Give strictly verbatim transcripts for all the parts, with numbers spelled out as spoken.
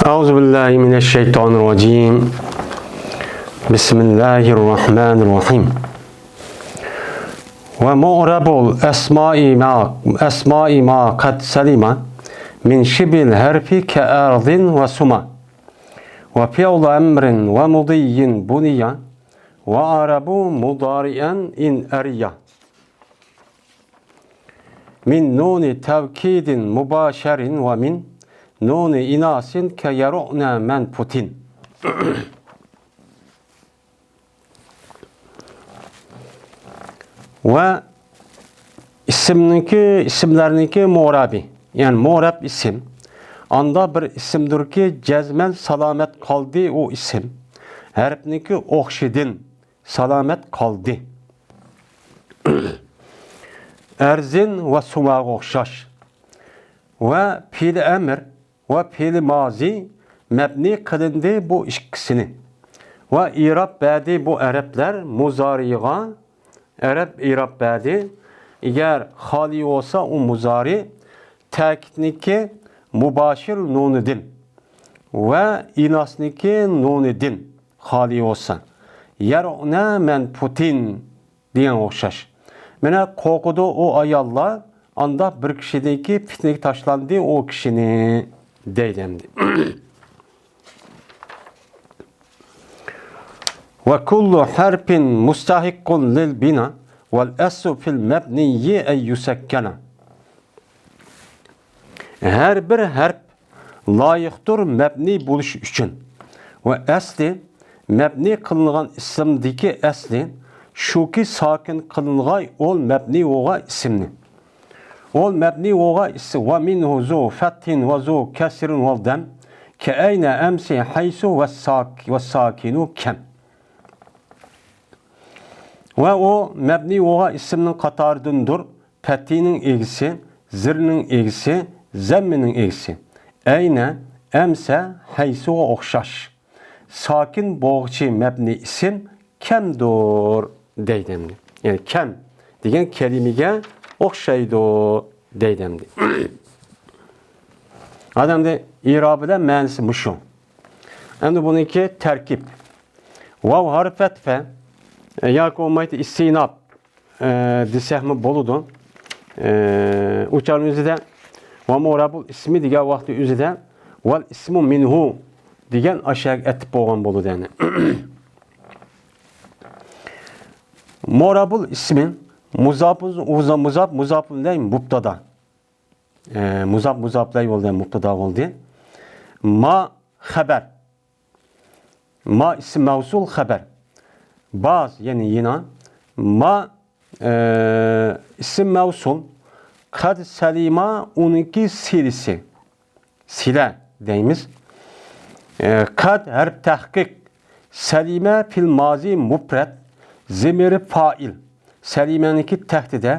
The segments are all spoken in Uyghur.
أعوذ بالله من الشيطان الرجيم. بسم الله الرحمن الرحيم. ومعرب الأسماء ما، أسماء ما قد سلم من شبه الحرف كأرض وسما وفعل أمر ومضي بني وأعرب مضارعا إن أريا من نون توكيد مباشر ومن نون إناث كيرعن من فتن. ۋە ئىسىمنىڭكى، ئىسىملەرنىڭكى مورابى، يەنى موراب ئىسىم. ئاندا بىر ئىسىمدۇركى، جەزمەن سالامەت قالدى ئۇ ئىسىم. ھەرپنىڭكى ئوخشىدىن سالامەت قالدى. ئەرزىن ۋە سۇماغا ئوخشاش. ۋە پېئىل ئەمر ۋە پېئىل مازى مەبنى قىلىندى بۇ ئىككىسىنى. ۋە ئىراب بەردى بۇ ئەرەبلەر مۇزارىغا، ئەرەب ئىراب بەردى. ئەگەر خالىي بولسا ئۇ مۇزارى، تەكىدنىكى مۇباشىر نۇنىدىن ۋە ئىناسنىكى نۇنىدىن خالىي بولسا. يەرئۇنە مەن پۇتىن دېگەنگە ئوخشاش. مانا قورقىدۇ ئۇ ئاياللار، ئاندا بىر كىشىدىكى پىتنىگە تاشلاندى ئۇ كىشىنى دەيدۇ ئەمدى. وكل حرف مستحق للبناء والأصل في المبني أن يسكن. ھەر بىر ھەرپ لايىقتۇر مەبنى بولۇش ئۈچۈن. ۋە ئەسلى، مەبنى قىلىنغان ئىسىمدىكى ئەسلى شۇكى، ساكىن قىلىنغاي ئول مەبنى بولغان ئىسىمنى. ئول مەبنى بولغان ئىسىم، ومنه ذو فتح وذو كسر والضم كأين أمس حيث والساك-، والساكن كم. ۋە ئۇ مەبنى بولغان ئىسىمنىڭ قاتارىدىندۇر، پەتھىنىڭ ئىگىسى، زىرنىڭ ئىگىسى، زەممىنىڭ ئىگىسى. ئەينە، ئەمسە، ھەيسۇغا ئوخشاش. ساكىن بولغۇچى مەبنى ئىسىم كەمدۇر دەيدۇ ئەمدى. يەنى كەم دېگەن كەلىمىگە ئوخشايدۇ دەيدۇ ئەمدى. ئادەمدە ئىرابىدا مەنىسى مۇشۇ. ئەمدى بۇنىڭكى تەركىب. ۋاۋ ھەرپى ئەتفە، ئە، ياكى بولمايدۇ ئىستىئناپ، ئە، دېسەكمۇ بولىدۇ. ئە، ئۇ چاغنىڭ ئۆزىدە ۋە مۇرابۇل ئىسمى دېگەن ۋاقىتنىڭ ئۆزىدە ۋەل ئىسمۇ مىنھۇ دېگەن ئاشۇ يەرگە ئەتىپ بولغان بولىدۇ يەنى. مۇرابۇل ئىسمى مۇزاپۇ، مۇزاپ، مۇزاپۇ ئىلەيھ مۇبتادا. ئە، مۇزاپ، مۇزاپ ئىلەيھ بولدى، مۇبتادا بولدى. ما خەبەر. ما ئىسىم مەۋسۇل خەبەر. باز، يەنى يەنە. ما، ئە، ئىسىم مەۋسۇل. قەد سەلىما ئۇنىڭكى سىلىسى. سىلە دەيمىز. ئە، قەد ھەرپ تەھقىق. سەلىمە فىل مازى مۇپرەت. زىمىرى فائىل. سەلىمەنىڭكى تەھتىدە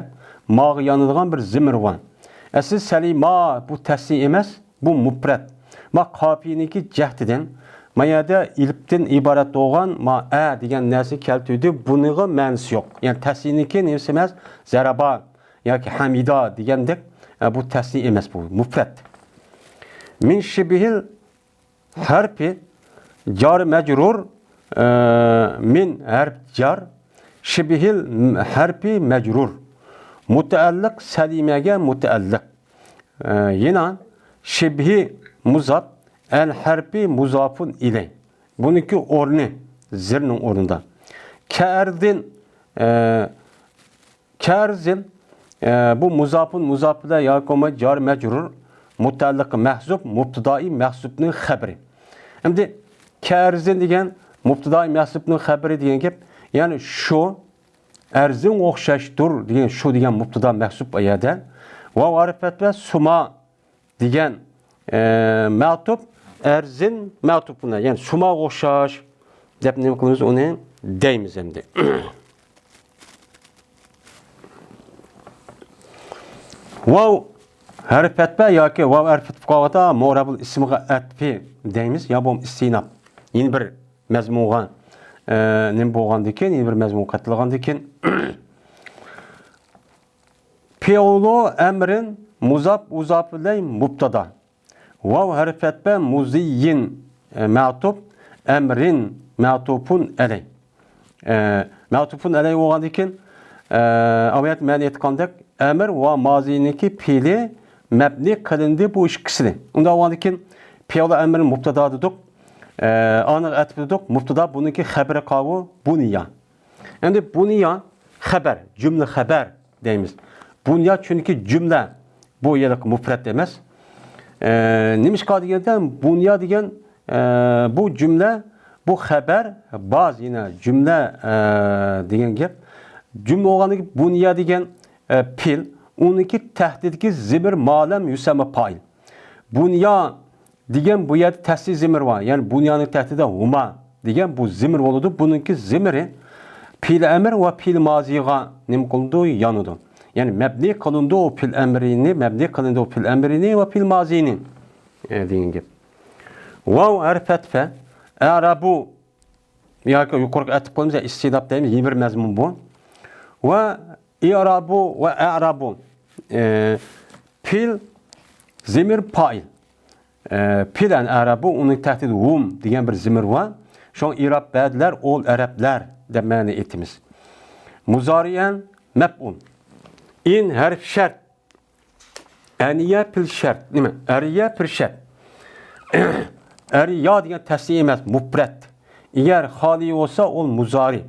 ماغا يانىدىغان بىر زىمىر بار. ئەسلى سەلىما بۇ تەسنىيە ئەمەس، بۇ مۇپرەت. ما قاپىيىنىڭكى جەھتىدىن، ما يەردە ئېلىپتىن ئىبارەت بولغان ما ئە دېگەن نەرسە كەلتۈردى. بۇنىڭغا مەنىسى يوق. يەنى تەسنىيىنىڭكى نېمىسى ئەمەس، زەرەبا ياكى ھەمىدا دېگەندەك، ئە، بۇ تەسنىيە ئەمەس، بۇ مۇپرەت. مىن شىبھىل ھەرپى جار مەجرۇر، ئە، مىن ھەرپ جار، شىبھىل ھەرپى مەجرۇر. مۇتەئەللىق سەلىمەگە مۇتەئەللىق. ئە، يەنە شىبھى مۇزاپ، ئەل ھەرپى مۇزافۇن ئىلەي. بۇنىڭكى ئورنى زىرنىڭ ئورنىدا. كەئەرزىن، ئە، كەرزىن، ئە، بۇ مۇزاپۇن، مۇزاپىلە ياكى بولماي جار مەجرۇر، مۇتەئەللىقى مەھزۇپ، مۇبتىدائى مەھزۇپنىڭ خەبىرى. ئەمدى كەرزىن دېگەن مۇبتىدائى مەھزۇپنىڭ خەبىرى دېگەن گەپ، يەنى شۇ ئەرزىنگە ئوخشاشتۇر دېگەن شۇ دېگەن مۇبتىدا مەھزۇپ ئۇ يەردە. ۋاۋ ھەرپەت ۋە سۇما دېگەن، ئە، مەتۇپ، ئەرزىن مەتۇپۇنە، يەنى سۇماغا ئوخشاش دەپ نېمە قىلىمىز ئۇنى دەيمىز ئەمدى. ۋاۋ ھەرپەتپە ياكى ۋاۋ ھەرپەتپە قالغاندا مۇرابۇل ئىسمىغا ئەتپى دەيمىز، يا بولمىسا ئىستىناپ. يەنە بىر مەزمۇنغا، ئە، نېمە بولغاندىكىن، يەنە بىر مەزمۇنغا قېتىلغاندىكىن. فىئلۇ ئەمرىن مۇزاپ، مۇزاپ ئىلەي مۇبتادا. ۋاۋ ھەرپى ئەتپە مۇزىييىن، ئە، مەتۇپ، ئەمرىن مەتۇپۇن ئەلەي. ئە، مەتۇپۇن ئەلەي بولغاندىن كېيىن، ئە، ئاۋايەت مەن ئېيتقاندەك، ئەمر ۋە مازىنىڭكى پېئلى مەبنى قىلىندى بۇ ئىككىسىنى. ئۇنداق بولغاندىن كېيىن، پېئلى ئەمرىن مۇبتادا دېدۇق. ئە، ئانىڭ ئەتىپى دېدۇق. مۇبتادا بۇنىڭكى خەبىرى قاۋۇ بۇنىيا. ئەمدى بۇنىيا خەبەر، جۈملە خەبەر دەيمىز. بۇنىيا چۈنكى جۈملە، بۇ ھېلىقى مۇپرەت ئەمەس. ئە، نېمىشقا دېگەندە، بۇنىيا دېگەن، ئە، بۇ جۈملە، بۇ خەبەر، باز يەنە جۈملە، ئە، دېگەن گەپ. جۈملە بولغاندىكىن بۇنىيا دېگەن، ئە، پېئىل، ئۇنىڭكى تەھتىدىكى زىمىر مالەم يۇسەممە پائىل. بۇنىيا دېگەن بۇ يەردە تەسلىي زىمىر بار. يەنى بۇنيانىڭ تەھتىدە ھۇما دېگەن بۇ زىمىر بولىدۇ. بۇنىڭكى زىمىرى پېئىل ئەمر ۋە پېئىل مازىغا نېمە قىلىدۇ؟ يانىدۇ. يەنى مەبنى قىلىنىدۇ پېئىل ئەمرىنى، مەبنى قىلىنىدۇ پېئىل ئەمرىنى ۋە پېئىل مازىنى، ئە، دېگەن گەپ. ۋاۋ ھەرپى ئەتپە، ئەرابۇ ياكى يۇقىرىقى ئەتىپ قىلىمىز، يا ئىستىناپ دەيمىز، يېڭى بىر مەزمۇن بۇ. ۋە ئىرابۇ ۋە ئەرابۇ، ئە، پېئىل زىمىر پائىل. ئە، پېئىل ئەن ئەرابۇ، ئۇنىڭ تەھتىدە ھۇم دېگەن بىر زىمىر بار. شۇڭا ئىراب بەدىلەر، ئول ئەرەبلەر دەپ مەنە ئېيتىمىز. مۇزارىئەن مەپئۇل. ئىن ھەرپ شەرت. ئەنىيە پېئىل شەرت. نېمە؟ ئەرىيە پېئىل شەرت. ئەرىيا دېگەن تەسنىيە ئەمەس، مۇپرەت. ئەگەر خالىي بولسا، ئول مۇزارى.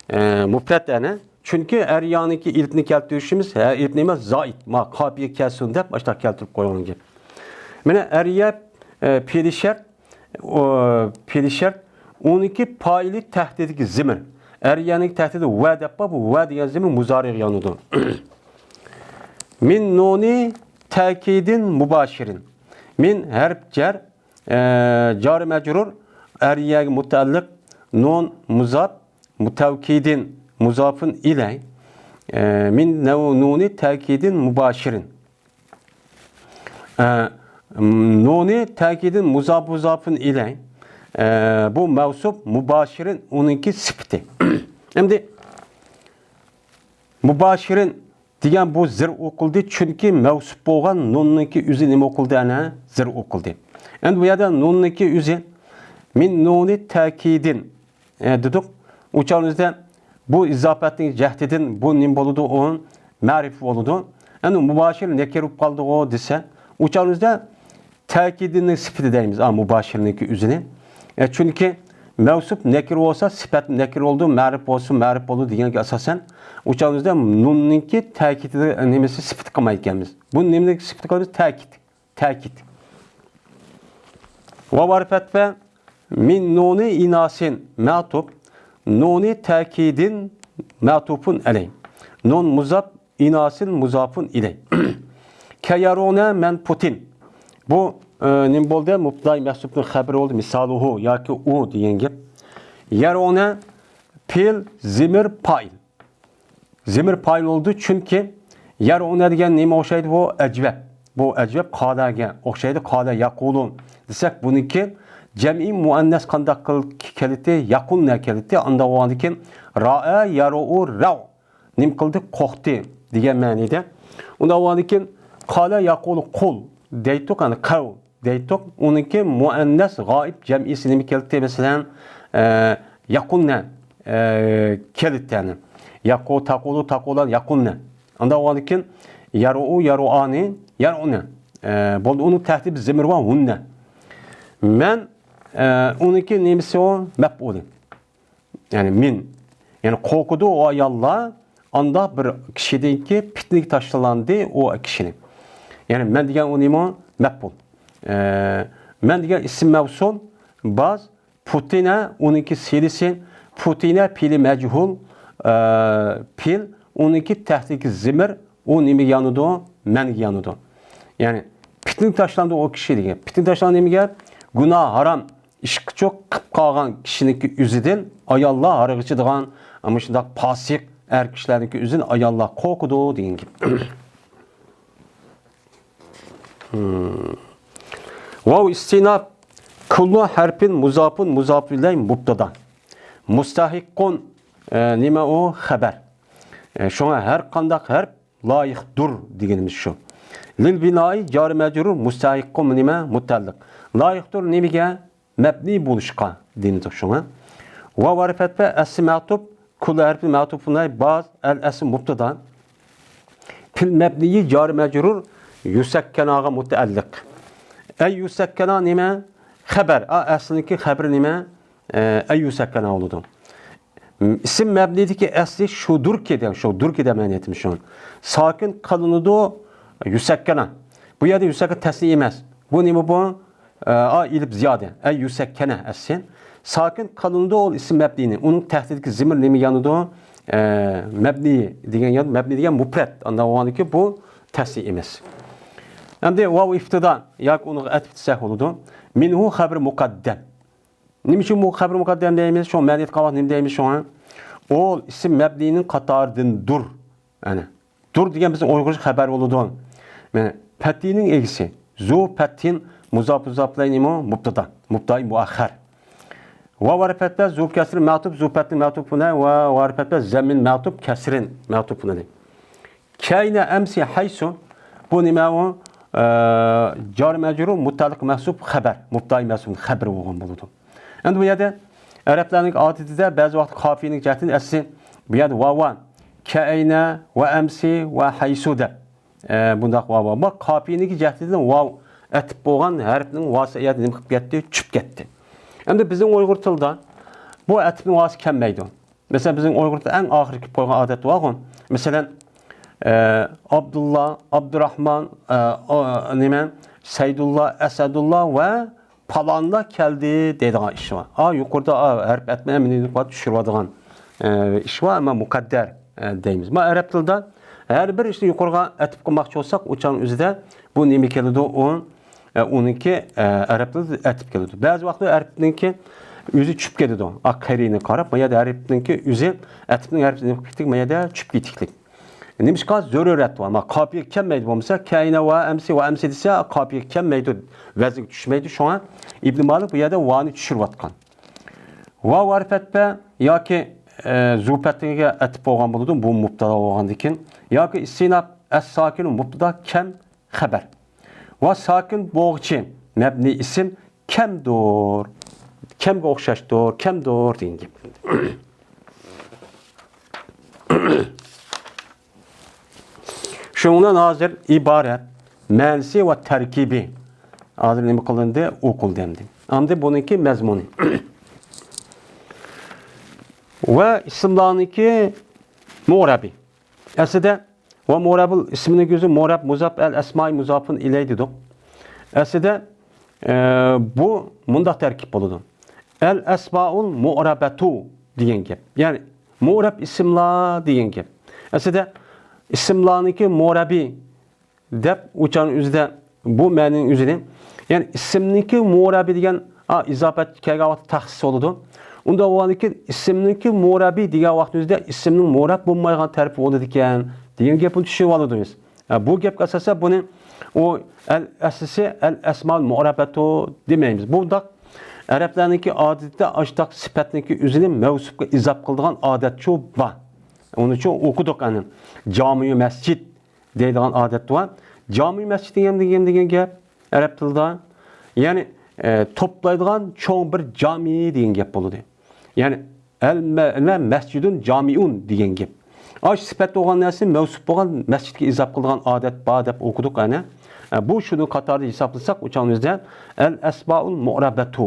ئە، مۇپرەت ئەنە. چۈنكى ئەرىيانىڭكى ئېلىپنى كەلتۈرۈشىمىز، ھە، ئېلىپنى ئەمەس، زائىت، ما، قاپىيە كەلسۇن دەپ، ئاشۇنداق كەلتۈرۈپ قويغان گەپ. مانا ئەرىيە، ئە، پېئىلى شەرت، ئۇ، پېئىلى شەرت، ئۇنىڭكى پائىلى تەھتىدىكى زىمىر. ئەرىيەنىڭ تەھتىدە ۋە دەپ بار، بۇ ۋە دېگەن زىمىر مۇزارىغا يانىدۇ. مىن نۇنى تەكىدىن مۇباشىرىن. مىن ھەرپ جەر، ئە، جارى مەجرۇر، ئەرىيەگە مۇتەئەللىق، نۇن مۇزاپ، مۇتەۋكىدىن مۇزاپۇن ئىلەي، ئە، مىن نەۋ-، نۇنى تەكىدىن مۇباشىرىن. ئە، نۇنى تەكىدىن مۇزاپ مۇزاپۇن ئىلەي. ئە، بۇ مەۋسۇپ مۇباشىرىن ئۇنىڭكى سۈپىتى. ئەمدى مۇباشىرىن دېگەن بۇ زىر ئوقۇلدى، چۈنكى مەۋسۇپ بولغان نۇننىڭكى ئۆزى نېمە ئوقۇلدى؟ ئەنە زىر ئوقۇلدى. ئەمدى بۇ يەردە نۇننىڭكى ئۆزى مىن نۇنى تەكىدىن، ئە، دېدۇق. ئۇ چاغىمىزدا بۇ ئىزاپەتنىڭ جەھتىدىن بۇ نېمە بولىدۇ؟ ئۇ مەرىپە بولىدۇ. ئەمدى مۇباشىر نەكىر بولۇپ قالدىغۇ دېسە، ئۇ چاغىمىزدا تەكىدىنىڭ سۈپىتى دەيمىز، ئا، مۇباشىرنىڭكى ئۆزىنى. ئە، چۈنكى مەۋسۇپ نەكىر بولسا، سۈپەت نەكىر بولىدۇ، مەرىپ بولسا، مەرىپ بولىدۇ دېگەنگە ئاساسەن، ئۇ چاغىمىزدا نۇننىڭكى تەكىدى نېمىسى سۈپىتى قىلمايدىكەنمىز. بۇ نېمىنى سۈپىتى قىلىمىز؟ تەكىد. تەكىد. ۋاۋ ھەرپى ئەتپە، مىن نۇنى ئىناسىن مەتۇپ، نۇنى تەكىدىن مەتۇپۇن ئەلەي. نۇن مۇزاپ، ئىناسىن مۇزاپۇن ئىلەي. كەيەرۇنە مەن پۇتىن. بۇ، ئە، نېمە بولدى؟ مۇبتىدا مەھزۇپنىڭ خەبىرى بولدى. مىسالۇھۇ ياكى ئۇ دېگەن گەپ. يەرۇنە پېئىل زىمىر پائىل. زىمىر پائىل بولدى، چۈنكى يەرۇنە دېگەن نېمە ئوخشايدۇ؟ بۇ ئەجۋەب. بۇ ئەجۋەب قالەگە ئوخشايدۇ. قالە يەقۇلۇ دېسەك، بۇنىڭكى جەمئىي مۇئەننەس قانداق قىل-، كېلىتى؟ يەقۇلنە كېلىتى. ئانداق بولغاندىن كېيىن رائە يەرۇئۇ رەۋ. نېمە قىلدى؟ قوقتى دېگەن مەنىدە. ئۇنداق بولغاندىن كېيىن قالە يەقۇلۇ قۇل دەيتتۇق، يەنى قەۋ دەيتتۇق. ئۇنىڭكى مۇئەننەس غائىب جەمئىسى نېمە كېلىتى؟ مەسىلەن، ئە، يەقۇلنە، ئە، كېلىتى، يەنى. يەقۇ، تەقۇلۇ، تەقۇلان، يەقۇلنە. ئانداق بولغاندىن كېيىن يەرۇئۇ، يەرۇئانى، يەرۇئۇنە. ئە، بولدى، ئۇنىڭ تەھتىدە زىمىر بار، ھۇننە. مەن، ئە، ئۇنىڭكى نېمىسى ئۇ؟ مەپئۇلى. يەنى مىن. يەنى قورقىدۇ ئۇ ئاياللار ئانداق بىر كىشىدىنكى پىتنىگە تاشلاندى ئۇ كىشىنى. يەنى مەن دېگەن ئۇ نېمە؟ مەپئۇل. ئە، مەن دېگەن ئىسىم مەۋسۇل، باز، پۇتىنە، ئۇنىڭكى سىلىسى، پۇتىنە پېئىلى مەجھۇل، ئە، پېئىل، ئۇنىڭكى تەھتىدىكى زىمىر، ئۇ نېمىگە يانىدۇ؟ مەنگە يانىدۇ. يەنى پىتنىگە تاشلاندى ئۇ كىشى دېگەن. پىتنىگە تاشلاندى نېمىگە؟ گۇناھ، ھارام ئىشقا چوق قىپ قالغان كىشىنىڭكى ئۆزىدىن ئاياللار ھارىغا ئىچىدىغان، مۇشۇنداق پاسىق ئەر كىشىلەرنىڭكى ئۆزىدىن ئاياللار قورقىدۇ دېگەن گەپ. ھىم. ۋاۋ ئىستىناپ، كۇللۇ ھەرپىن مۇزاپۇن مۇزاپۇ ئىلەي مۇبتادا. مۇستەھىققۇن، ئە، نېمە ئۇ؟ خەبەر. ئە، شۇڭا ھەر قانداق ھەرپ لايىقتۇر دېگىنىمىز شۇ. لىل بىنائى جارى مەجرۇر مۇستەھىققۇ نېمە؟ مۇتەئەللىق. لايىقتۇر نېمىگە؟ مەبنىي بولۇشقا دېيىلىدۇ شۇڭا. ۋاۋ ھەرپى ئەتپە ئەسلى مەتۇپ، كۇللى ھەرپى مەتۇپ ئەلەيھى باز، ئەل ئەسلى مۇبتادا. پىل مەبنىي جارى مەجرۇر يۇسەككەناغا مۇتەئەللىق. ئەي يۇسەككەنا نېمە؟ خەبەر. ئا، ئەسلىنىڭكى خەبىرى نېمە؟ ئە، ئەي يۇسەككەنا بولىدۇ. ئىسىم مەبنىيدىكى ئەسلى شۇدۇركى دەپ، شۇدۇركى دەپ مەنىتىم شۇ. ساكىن قىلىنىدۇ يۇسەككەنا. بۇ يەردە يۇسەككەنا تەسنىيە ئەمەس. بۇ نېمە بۇ؟ ئا، ئېلىپ زىيادە. ئەي يۇسەككەنە ئەسلى. ساكىن قىلىنىدۇ ئول ئىسىم مەبنىينى. ئۇنىڭ تەھتىدىكى زىمىر نېمە يانىدۇ؟ ئە، مەبنىي دېگەن يان، مەبنىي دېگەن مۇپرەت. ئانداق بولغاندىكى بۇ تەسنىيە ئەمەس. ئەمدى ۋاۋ ئىپتىدا ياكى ئۇنىڭغا ئەتىپ دېسەك بولىدۇ. مىنھۇ خەبىر مۇقەددەم. نېمە ئۈچۈن بۇ خەبىر مۇقەددەم دەيمىز؟ شۇڭا مەنىت قاۋاق نېمە دەيمىز شۇڭا؟ ئۇ ئىسىم مەبنىينىڭ قاتارىدىندۇر. ئەنە. دۇر دېگەن بىزنىڭ ئۇيغۇرچە خەبەر بولىدۇ. مانا، پەتھىنىڭ ئىگىسى. زۇ پەتھىن مۇزاپ مۇزاپلەينىمۇ مۇبتادا. مۇبتادا مۇئەخخەر. ۋاۋ ھەرپەتتە زۇ كەسرى مەتۇپ، زۇ پەتھىن مەتۇپ بۇنە ۋە ۋاۋ ھەرپەتتە زەممىن مەتۇپ، كەسرىن مەتۇپ بۇنى. كەينە ئەمسى ھەيسۇ. بۇ نېمە ئۇ؟ ئە، جار مەجرۇر مۇتەئەللىق مەھسۇب خەبەر. مۇبتادا مەھسۇب خەبەر بولغان بولىدۇ. ئەمدى بۇ يەردە ئەرەبلەرنىڭ ئادىتىدە بەزى ۋاقىت قاپىيىنىڭ جەھەتتىن ئەسلى بۇ يەردە ۋاۋ ۋا. كەئەينە ۋە ئەمسى ۋە ھەيسۇ دەپ، ئە، بۇنداق ۋاۋ ۋا. بۇ قاپىيىنىڭ جەھىتىدىن ۋاۋ ئەتىپ بولغان ھەرپنىڭ ۋاسى يەردە نېمە قىلىپ كەتتى؟ چۈشۈپ كەتتى. ئەمدى بىزنىڭ ئۇيغۇر تىلىدا بۇ ئەتىپنىڭ ۋاسى كەلمەيدۇ. مەسىلەن، بىزنىڭ ئۇيغۇردا ئەڭ ئاخىرى كېلىپ قويغان ئادەت بارغۇ. مەسىلەن، ئە، ئابدۇللا، ئابدۇراخمان، ئە، ئا، نېمە، سەيدۇللا، ئەسەدۇللا ۋە پالانلار كەلدى دەيدىغان ئىش بار. ئا، يۇقىرىدا، ئا، ھەرپ ئەتمە مىنى چۈشۈرۈۋالىدىغان، ئە، ئىش بار، ئەمما مۇقەددەر، ئە، دەيمىز. ما ئەرەب تىلىدا ھەر بىر ئىشنى يۇقىرىغا ئەتىپ قىلماقچى بولساق، ئۇ چاغنىڭ ئۆزىدە بۇ نېمە كېلىدۇ؟ ئۇ ئە، ئۇنىڭكى، ئە، ئەرەب تىلىدا ئەتىپ كېلىدۇ. بەزى ۋاقىتتا ئەرەبنىڭكى ئۆزى چۈشۈپ كېتىدۇ. ئا، قېرىنى قاراپ، ما يەردە ئەرەبنىڭكى ئۆزى، ئەتىپنىڭ ھەرپى نېمە قىلىپ كېتىكلىك، ما يەردە چۈشۈپ كېتىكلىك. نېمىشقا؟ زۆرۈرەت بار. ما قاپىيە كەلمەيدۇ بولمىسا، كەينە ۋە ئەمسى ۋە ئەمسى دېسە، قاپىيە كەلمەيدۇ، ۋەزنگە چۈشمەيدۇ. شۇڭا ئىبن مالىك بۇ يەردە ۋانى چۈشۈرۈۋاتقان. ۋاۋ ھەرپەتپە ياكى، ئە، زۇپەتىگە ئەتىپ بولغان بولىدۇ، بۇ مۇبتادا بولغاندىن كېيىن. ياكى ئىستىناپ، ئەس ساكىن مۇبتادا كەم خەبەر. ۋە ساكىن بولغۇچى مەبنىي ئىسىم كەمدۇر. كەمگە ئوخشاشتۇر، كەمدۇر دېگەن گەپ. شۇنىڭدىن ھازىر ئىبارەت مەنىسى ۋە تەركىبى ھازىر نېمە قىلىندى؟ ئوقۇلدى ئەمدى. ئەمدى بۇنىڭكى مەزمۇنى. ۋە ئىسىملارنىڭكى مۇئرەبى. ئەسلىدە ۋە مۇرەبۇل ئىسمىنىڭ ئۆزى مۇرەب مۇزاپ ئەل ئەسمائى مۇزاپۇن ئىلەي دېدۇق. ئەسلىدە، ئە، بۇ مۇنداق تەركىب بولىدۇ. ئەل ئەسمائۇل مۇرەبەتۇ دېگەن گەپ. يەنى مۇرەب ئىسىملار دېگەن گەپ. ئەسلىدە ئىسىملارنىڭكى مۇرەبى دەپ ئۇچان ئۆزىدە بۇ مەنىنىڭ ئۆزىنى، يەنى ئىسىمنىڭكى مۇرەبى دېگەن، ئا، ئىزاپەت كەلگەن ۋاقىتتا تەخسىس بولىدۇ. ئۇنداق بولغاندىكىن ئىسىمنىڭكى مۇرەبى دېگەن ۋاقىتنىڭ ئۆزىدە ئىسىمنىڭ مۇرەب بولمايدىغان تەرىپى بولىدىكەن دېگەن گەپنى چۈشىنىۋالىدۇ بىز. ئە، بۇ گەپكە ئاساسەن بۇنى ئۇ ئەل ئەسلىسى ئەل ئەسمال مۇرەبەتۇ دېمەيمىز. بۇنداق ئەرەبلەرنىڭكى ئادىتىدە ئاشۇنداق سۈپەتنىڭكى ئۆزىنى مەۋسۇپقا ئىزاپ قىلىدىغان ئادەتچۇ بار. ئۇنىڭ ئۈچۈن ئوقۇدۇق ئەنە. جامىئۇ مەسچىت دەيدىغان ئادەت بار. جامىئۇ مەسچىت دېگەن، دېگەن، دېگەن گەپ ئەرەب تىلىدا، يەنى، ئە، توپلايدىغان چوڭ بىر جامى دېگەن گەپ بولىدۇ. يەنى، ئەل مە-، مە-، مەسجىدۇن جامىئۇن دېگەن گەپ. ئاشۇ سۈپەت بولغان نەرسە مەۋسۇپ بولغان مەسچىتكە ئىزاپ قىلىدىغان ئادەت بار دەپ ئوقۇدۇق ئەنە. ئە، بۇ شۇنىڭ قاتارىدا ھېسابلىساق، ئۇچان ئۆزىدە ئەل ئەسمائۇل مۇرەبەتۇ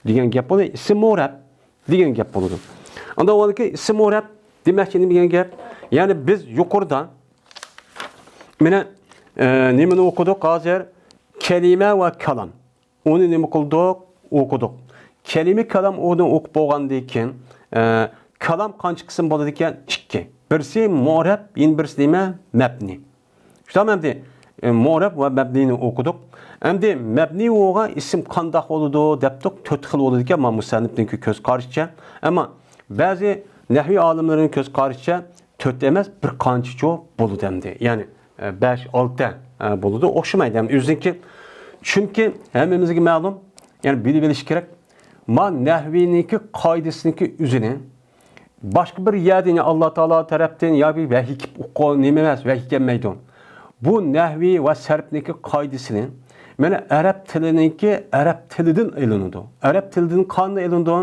دېگەن گەپ بولىدۇ. ئىسىم مۇرەب دېگەن گەپ بولىدۇ. ئاندىن ئۇنىڭكى ئىسىم مۇرەب دېمەكچى نېمە دېگەن گەپ؟ يەنى بىز يۇقىرىدا مانا، ئە، نېمىنى ئوقۇدۇق ھازىر؟ كەلىمە ۋە كالام. ئۇنى نېمە قىلدۇق؟ ئوقۇدۇق. كەلىمە كالام ئۇنى ئوقۇپ بولغاندىن كېيىن، ئە، كالام قانچە قىسىم بولىدىكەن؟ ئىككى. بىرسى مۇرەب، يەنە بىرسى نېمە؟ مەبنى. شۇنداقمۇ ئەمدى، ئە، مۇرەب ۋە مەبنىنى ئوقۇدۇق. ئەمدى مەبنى بولغان ئىسىم قانداق بولىدۇ دەپتۇق، تۆت خىل بولىدىكەن، مانا مۇسەننىپنىڭكى كۆز قارىشىچە. ئەمما بەزى نەھۋىي ئالىملىرىنىڭ كۆز قارىشىچە تۆت ئەمەس، بىر قانچىچۇ بولىدۇ ئەمدى. يەنى، ئە، بەش، ئالتە، ئە، بولىدۇ، ئوخشىمايدۇ ئەمدى ئۆزىنىڭكى. چۈنكى ھەممىمىزگە مەلۇم، يەنى بىلىۋېلىش كېرەك. ما نەھۋىنىڭكى قائىدىسىنىڭكى ئۆزىنى باشقا بىر يەردىن، يا ئاللا تائالا تەرەپتىن ياكى ۋەھىي كېلىپ ئۇققان نېمە ئەمەس، ۋەھىي كەلمەيدۇ. بۇ نەھۋى ۋە سەرپنىڭكى قائىدىسىنى، مانا، ئەرەب تىلىنىڭكى، ئەرەب تىلىدىن ئېلىنىدۇ. ئەرەب تىلىدىن قاندىن ئېلىنىدۇ؟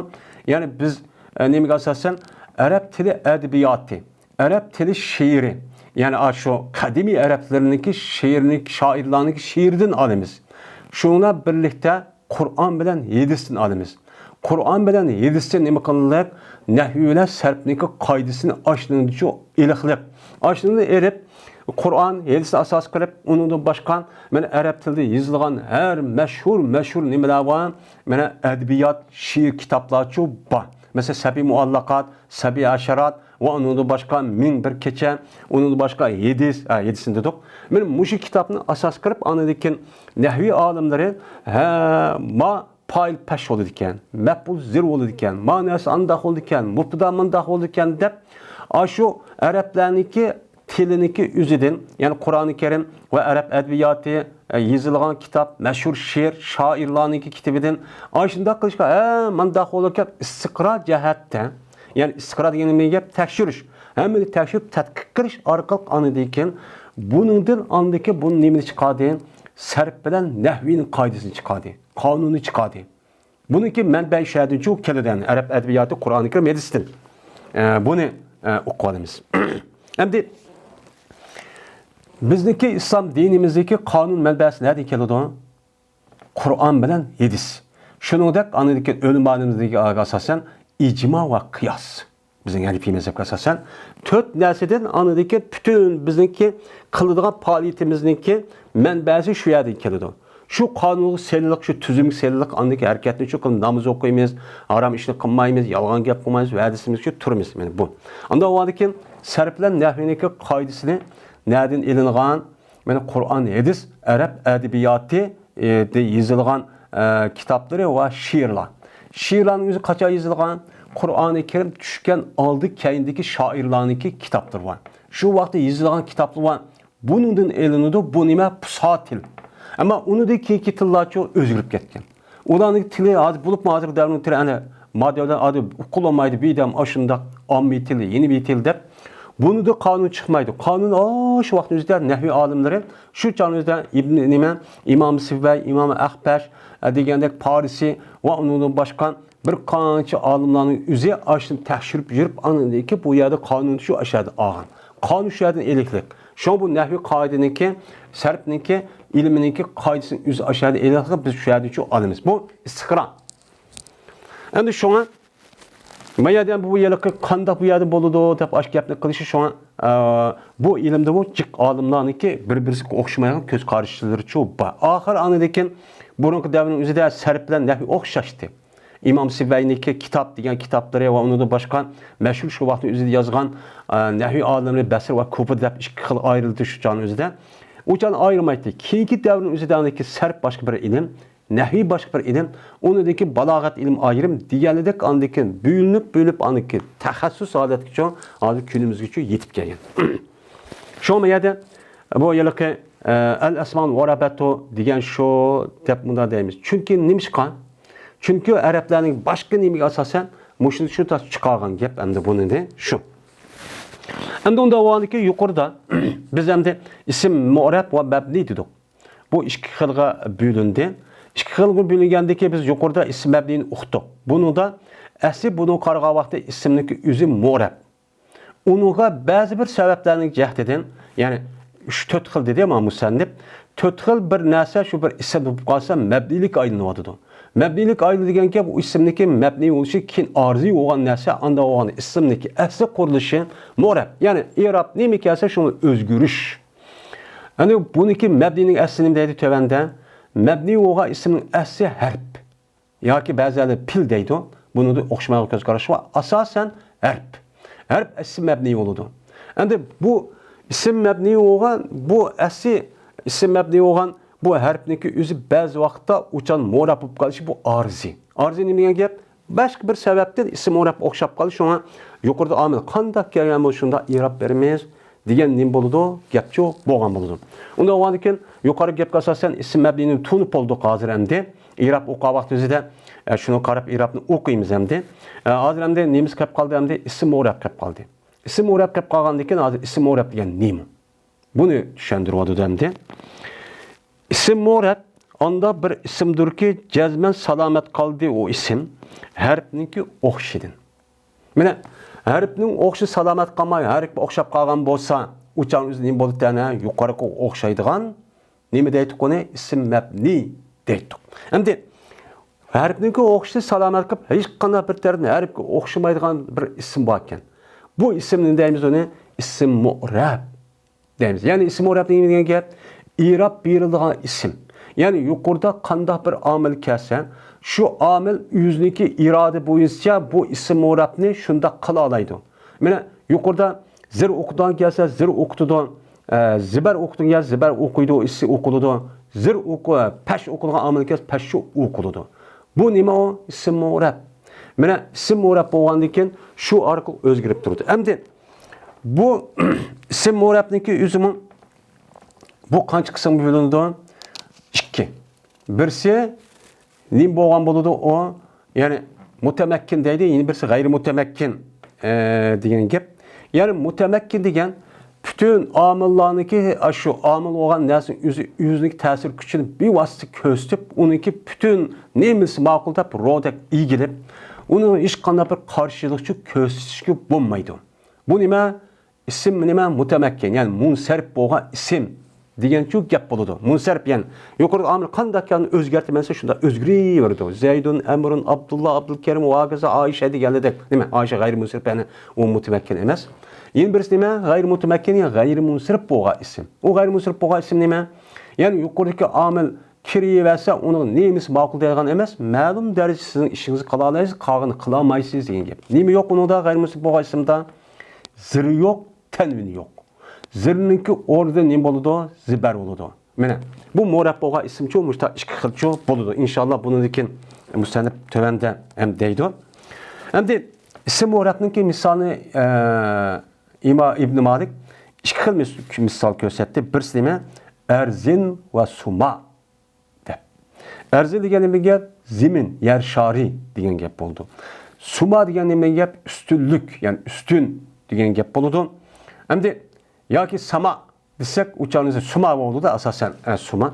يەنى بىز، ئە، نېمىگە ئاساسەن؟ ئەرەب تىلى ئەدەبىياتى، ئەرەب تىلى شېئىرى، يەنى ئاشۇ قەدىمىي ئەرەبلەرنىڭكى شېئىرىنىڭ، شائىرلارنىڭكى شېئىرىدىن ئالىمىز. شۇنىڭ بىلەن بىرلىكتە قۇرئان بىلەن ھەدىستىن ئالىمىز. قۇرئان بىلەن ھەدىستىن نېمە قىلىنلىق؟ نەھۋى بىلەن سەرپنىڭكى قائىدىسىنى ئاشۇنىڭدىچۇ ئېلىقلىق. ئاشۇنى ئېلىپ، قۇرئان، ھەدىسنى ئاساس قىلىپ، ئۇنىڭدىن باشقا، مانا، ئەرەب تىلىدا يېزىلغان ھەر مەشھۇر، مەشھۇر نېمىلەر بار؟ مانا، ئەدەبىيات، شېئىر، كىتابلارچۇ بار. مەسىلەن، سەبىي مۇئەللەقات، سەبىي ھەشەرات ۋە ئۇنىڭدىن باشقا مىڭ بىر كېچە، ئۇنىڭدىن باشقا ھەدىس، ھە، ھەدىسنى دېدۇق. مانا مۇشۇ كىتابنى ئاساس قىلىپ، ئاندىن كېيىن نەھۋى ئالىملىرى، ھە، ما پائىل پەش بولىدىكەن، مەپئۇل زىر بولىدىكەن، ما نەرسە ئانداق بولىدىكەن، مۇبتىدا مۇنداق بولىدىكەن دەپ، ئاشۇ ئەرەبلەرنىڭكى تىلىنىڭكى ئۆزىدىن، يەنى قۇرئانى كەرىم ۋە ئەرەب ئەدەبىياتى، ئە، يېزىلغان كىتاب، مەشھۇر شېئىر، شائىرلارنىڭكى كىتابىدىن، ئاشۇنداق قىلىشقا، ھە، مانداق بولىدىكەن، ئىستىقرا جەھەتتە، يەنى ئىستىقرا دېگەن نېمە گەپ؟ تەكشۈرۈش. ھەممىنى تەكشۈرۈپ، تەتقىق قىلىش ئارقىلىق ئاندىن كېيىن بۇنىڭدىن ئاندىن كېيىن بۇ نېمىنى چىقاردى؟ سەرپ بىلەن نەھۋىنىڭ قائىدىسىنى چىقاردى، قانۇننى چىقاردى. بۇنىڭكى مەنبەسى شۇ يەردىن چىقىپ كېلىدۇ، يەنى ئەرەب ئەدەبىياتى، قۇرئانى كەرىم، ھەدىستىن. ئە، بۇنى، ئە، ئوقۇپ ئالىمىز. ئەمدى بىزنىڭكى ئىسلام دىنىمىزدىكى قانۇن مەنبەسى نەدىن كېلىدۇ؟ قۇرئان بىلەن ھەدىس. شۇنىڭدەك ئاندىن كېيىن ئۆلىمالىرىمىزدىكى ئاساسەن ئىجما ۋە قىياس. بىزنىڭ ھەنىفىي مەزھەپكە ئاساسەن تۆت نەرسىدىن ئاندىن كېيىن پۈتۈن بىزنىڭكى قىلىدىغان پائالىيىتىمىزنىڭكى مەنبەسى شۇ يەردىن كېلىدۇ. شۇ قانۇنغا سېلىنلىق، شۇ تۈزۈمگە سېلىنلىق، ئاندىن كېيىن ھەرىكەتنى شۇ قىلىپ ناماز ئوقۇيمىز، ھارام ئىشنى قىلمايمىز، يالغان گەپ قىلمايمىز، ۋەدىسىمىزگە تۇرىمىز. مانا بۇ. ئاندىن ئۇنىڭدىن كېيىن سەرپ بىلەن نەھۋىنىڭكى قائىدىسىنى نەدىن ئېلىنغان؟ مانا قۇرئان، ھەدىس، ئەرەب ئەدەبىياتى، ئە، دە يېزىلغان، ئە، كىتابلىرى ۋە شېئىرلار. شېئىرلارنىڭ ئۆزى قاچان يېزىلغان؟ قۇرئانى كەرىم چۈشكەن ئالدى كەينىدىكى شائىرلارنىڭكى كىتابلىرى بار. شۇ ۋاقىتتا يېزىلغان كىتابلار بار. بۇنىڭدىن ئېلىنىدۇ، بۇ نېمە؟ پۇسا تىل. ئەمما ئۇنىڭدىن كېيىنكى تىللارچۇ ئۆزگىرىپ كەتكەن. ئۇلارنىڭ تىلى ھازىر، بولۇپمۇ ھازىرقى دەۋرنىڭ تىلى، ئەنە، ما دەۋرىدە ئادەم ئۇقۇلالمايدۇ، بىدەم ئاشۇنداق ئاممىي تىل، يېنى بىر تىل دەپ. بۇنىدا قانۇن چىقمايدۇ. قانۇن، ئا، شۇ ۋاقىتنىڭ ئۆزىدە نەھۋىي ئالىملىرى، شۇ چاغنىڭ ئۆزىدە ئىبن، نېمە، ئىمام سىۋۋەي، ئىمام ئەخپەش، ئە، دېگەندەك پارسى ۋە ئۇنىڭدىن باشقا بىر قانچە ئالىملارنىڭ ئۆزى ئاشۇنى تەكشۈرۈپ يۈرۈپ، ئاندىن كېيىن بۇ يەردە قانۇننى شۇ ئاشۇ يەردە ئالغان. قانۇن شۇ يەردىن ئېلىقلىق. شۇڭا بۇ نەھۋىي قائىدىنىڭكى، سەرپنىڭكى، ئىلمىنىڭكى قائىدىسىنى ئۆزى ئاشۇ يەردە ئېلىقلىق، بىز شۇ يەردىن شۇ ئالىمىز. بۇ ئىستىقرا. ئەمدى شۇڭا ما يەردە بۇ ھېلىقى قانداق بۇ يەردە بولىدۇ دەپ ئاشۇ گەپنى قىلىشى شۇڭا، ئە، بۇ ئىلىمدىمۇ جىق ئالىملارنىڭكى بىر-بىرسىگە ئوخشىمايدىغان كۆز قارىشلىرىچۇ بار. ئاخىر ئاندىن كېيىن بۇرۇنقى دەۋرنىڭ ئۆزىدە سەرپ بىلەن نەھۋى ئوخشاشتى. ئىمام سىبۋەينىڭكى كىتاب دېگەن كىتابلىرى ۋە ئۇنىڭدىن باشقا مەشھۇر شۇ ۋاقىتنىڭ ئۆزىدە يازغان، ئە، نەھۋى ئالىملىرى بەسرە ۋە كۇفىدا دەپ ئىككى خىل ئايرىلدى شۇ چاغنىڭ ئۆزىدە. ئۇ چاغنى ئايرىمايتتى. كېيىنكى دەۋرنىڭ ئۆزىدە ئاندىكى سەرپ باشقا بىر ئىلىم، نەھۋى باشقا بىر ئىلىم، ئۇنىڭدىكى بالاغەت ئىلىم ئايرىم دېگەنلىدەك ئاندىكى بۆلۈنۈپ، بۆلۈپ ئاندىكى تەخەسسۇس ھالەتكىچە ھازىر كۈنىمىزگىچە يېتىپ كەلگەن. شۇڭا بۇ يەردە بۇ ھېلىقى، ئە، ئەل ئەسماءۇل مۇئرەبەتۇ دېگەن شۇ دەپ مۇنداق دەيمىز. چۈنكى نېمىشقا؟ چۈنكى ئەرەبلەرنىڭ باشقا نېمىگە ئاساسەن مۇشۇنى شۇ تاس چىقارغان گەپ ئەمدى بۇنىڭدە شۇ. ئەمدى ئۇنداق بولغاندىكىن يۇقىرىدا بىز ئەمدى ئىسىم مۇئرەب ۋە مەبنى دېدۇق. بۇ ئىككى خىلغا بۆلۈندى. ئىككى خىلغا بۆلۈنگەندىكى بىز يۇقىرىدا ئىسىم مەبنىنى ئۇقتۇق. بۇنىڭدا ئەسلى بۇنىڭغا قارىغان ۋاقىتتا ئىسىمنىڭكى ئۆزى مۇئرەب. ئۇنىڭغا بەزى بىر سەۋەبلەرنىڭ جەھىتىدىن، يەنى ئۈچ تۆت خىل دېدى ما مۇسەننىپ، تۆت خىل بىر نەرسە شۇ بىر ئىسىم بولۇپ قالسا مەبنىيلىككە ئايلىنىۋاتىدۇ. مەبنىيلىككە ئايلىنىدىغان گەپ ئۇ ئىسىمنىڭكى مەبنىي بولۇشى كېيىن ئارىزى بولغان نەرسە، ئانداق بولغاندا ئىسىمنىڭكى ئەسلى قۇرۇلۇشى مۇئرەب. يەنى ئىراب نېمە كەلسە شۇنى ئۆزگىرىش. ئەنە بۇنىڭكى مەبنىنىڭ ئەسلى نېمە دەيدۇ تۆۋەندە؟ مەبنى بولغان ئىسىمنىڭ ئەسلى ھەرپ. ياكى بەزىلەر پىل دەيدۇ. بۇنىڭدا ئوخشىمايدىغان كۆز قاراش بار. ئاساسەن ھەرپ. ھەرپ ئىسىم مەبنى بولىدۇ. ئەمدى بۇ ئىسىم مەبنى بولغان، بۇ ئەسلى ئىسىم مەبنى بولغان بۇ ھەرپنىڭكى ئۆزى بەزى ۋاقىتتا ئۇچان مۇئرەب بولۇپ قېلىشى بۇ ئارىزى. ئارىزى نېمە دېگەن گەپ؟ باشقا بىر سەۋەبتىن ئىسىم مۇئرەب ئوخشاپ قالدى، شۇڭا يۇقىرىدا ئامىل قانداق كەلگەن بولسا شۇنداق ئىراب بېرىمىز دېگەن نېمە بولىدۇ؟ گەپچۇ بولغان بولىدۇ. ئۇنداق بولغاندىن كېيىن يۇقىرىقى گەپكە ئاساسەن ئىسىم مەبنىنى تونۇپ بولدۇق ھازىر ئەمدى. ئىراب ئوقۇغان ۋاقتىمىزدا، ئە، شۇنىڭغا قاراپ ئىرابنى ئوقۇيمىز ئەمدى. ئە، ھازىر ئەمدى نېمىسى قېلىپ قالدى ئەمدى؟ ئىسىم مۇئرەب قېلىپ قالدى. ئىسىم مۇئرەب قېلىپ قالغاندىن كېيىن ھازىر ئىسىم مۇئرەب دېگەن نېمە؟ بۇنى چۈشەندۈرۈۋاتىدۇ ئەمدى. ئىسىم مۇئرەب ئاندا بىر ئىسىمدۇركى، جەزمەن سالامەت قالدى ئۇ ئىسىم ھەرپنىڭكى ئوخشىشىدىن. مانا، ھەرپنىڭ ئوخشىشى سالامەت قالماي، ھەرپكە ئوخشاپ قالغان بولسا، ئۇ چاغ ئۆزى نېمە بولىدىكەن؟ يۇقىرىقىغا ئوخشايدىغان نېمە دەيتتۇق ئۇنى؟ ئىسىم مەبنىي دەيتتۇق. ئەمدى ھەرپنىڭكى ئوخشىشى سالامەت قىلىپ، ھېچقانداق بىر تەرەپتىن ھەرپكە ئوخشىمايدىغان بىر ئىسىم بار ئىكەن. بۇ ئىسىمنى دەيمىز ئۇنى ئىسىم مۇئرەب دەيمىز. يەنى ئىسىم مۇئرەب نېمە دېگەن گەپ؟ ئېراب بېرىلىدىغان ئىسىم. يەنى يۇقىرىدا قانداق بىر ئامىل كەلسە، شۇ ئامىل ئۆزىنىڭكى ئىرادە بويىچە بۇ ئىسىم مۇئرەبنى شۇنداق قىلالايدۇ. مانا يۇقىرىدا زىر ئوقۇتىدىغان كەلسە، زىر ئوقۇتىدۇ. ئە، زىبەر ئوقۇتىدىغان كەلسە، زىبەر ئوقۇيدۇ، ئىسسى ئوقۇلىدۇ. زىر ئوقۇ-، پەش ئوقۇلىدىغان ئامىل كەلسە، پەششۇ ئوقۇلىدۇ. بۇ نېمە ئۇ؟ ئىسىم مۇئرەب. مانا ئىسىم مۇئرەب بولغاندىن كېيىن شۇ ئارقىلىق ئۆزگىرىپ تۇرىدۇ. ئەمدى بۇ ئىسىم مۇئرەبنىڭكى ئۆزىمۇ بۇ قانچە قىسىمغا بۆلۈنىدۇ؟ ئىككى. بىرسى نېمە بولغان بولىدۇ ئۇ؟ يەنى مۇتەمەككىن دەيدۇ، يەنە بىرسى غەيرىي مۇتەمەككىن، ئە، دېگەن گەپ. يەنى مۇتەمەككىن دېگەن پۈتۈن ئامىللارنىڭكى، ئاشۇ ئامىل بولغان نەرسىنىڭ ئۆزى، ئۆزىنىڭكى تەسىر كۈچىنى بىۋاسىتە كۆرسىتىپ، ئۇنىڭكى پۈتۈن نېمىسى ماقۇل دەپ رودەك ئىگىلەپ، ئۇنىڭ ھېچقانداق بىر قارشىلىقچۇ كۆرسىتىشكە بولمايدۇ. بۇ نېمە؟ ئىسىم نېمە؟ مۇتەمەككىن، يەنى مۇنسەرىپ بولغان ئىسىم دېگەنچۇ گەپ بولىدۇ. مۇنسەرىپ، يەنى يۇقىرىدا ئامىل قانداق يەرنى ئۆزگەرتىمەنسە شۇنداق ئۆزگىرىۋېرىدۇ. زەيدۇن، ئەمرۇن، ئابدۇللا، ئابدۇلكەرىم ۋە ھاكازا ئائىشە دېگەنلىدەك. نېمە؟ ئائىشە غەيرىي مۇنسەرىپ، يەنى ئۇ مۇتەمەككىن ئەمەس. يەنە بىرسى نېمە؟ غەيرىي مۇتەمەككىن، يەنى غەيرىي مۇنسەرىپ بولغان ئىسىم. ئۇ غەيرىي مۇنسەرىپ بولغان ئىسىم نېمە؟ يەنى يۇقىرىدىكى ئامىل كىرىۋەرسە، ئۇنىڭ نېمىسى ماقۇل دەيدىغان ئەمەس، مەلۇم دەرىجىدە سىزنىڭ ئىشىڭىزنى قىلالايسىز، قالغىنىنى قىلالمايسىز دېگەن گەپ. نېمە يوق ئۇنىڭدا غەيرىي مۇنسەرىپ بولغان ئىسىمدا؟ زىر يوق، تەنۋىن يوق. زىرنىڭكى ئورنىدا نېمە بولىدۇ؟ زىبەر بولىدۇ. مانا، بۇ مۇئرەب بولغان ئىسىمچۇ، مۇشۇنداق ئىككى خىلچۇ بولىدۇ. ئىنشاللا، بۇنىڭدىن كېيىن مۇسەننىپ تۆۋەندە ھەم دەيدۇ. ئەمدى ئىسىم مۇئرەبنىڭكى مىسالىنى، ئە، ئىما-، ئىبن مالىك ئىككى خىل مىس-، مىسال كۆرسەتتى. بىرسى نېمە؟ ئەرزىن ۋە سۇما دەپ. ئەرزىن دېگەن نېمە گەپ؟ زېمىن، يەر شارى دېگەن گەپ بولىدۇ. سۇما دېگەن نېمە گەپ؟ ئۈستۈنلۈك، يەنى ئۈستۈن دېگەن گەپ بولىدۇ. ئەمدى ياكى ساما دېسەك، ئۇچارنىسى سۇما بولىدۇ-دا، ئاساسەن، ئە، سۇما.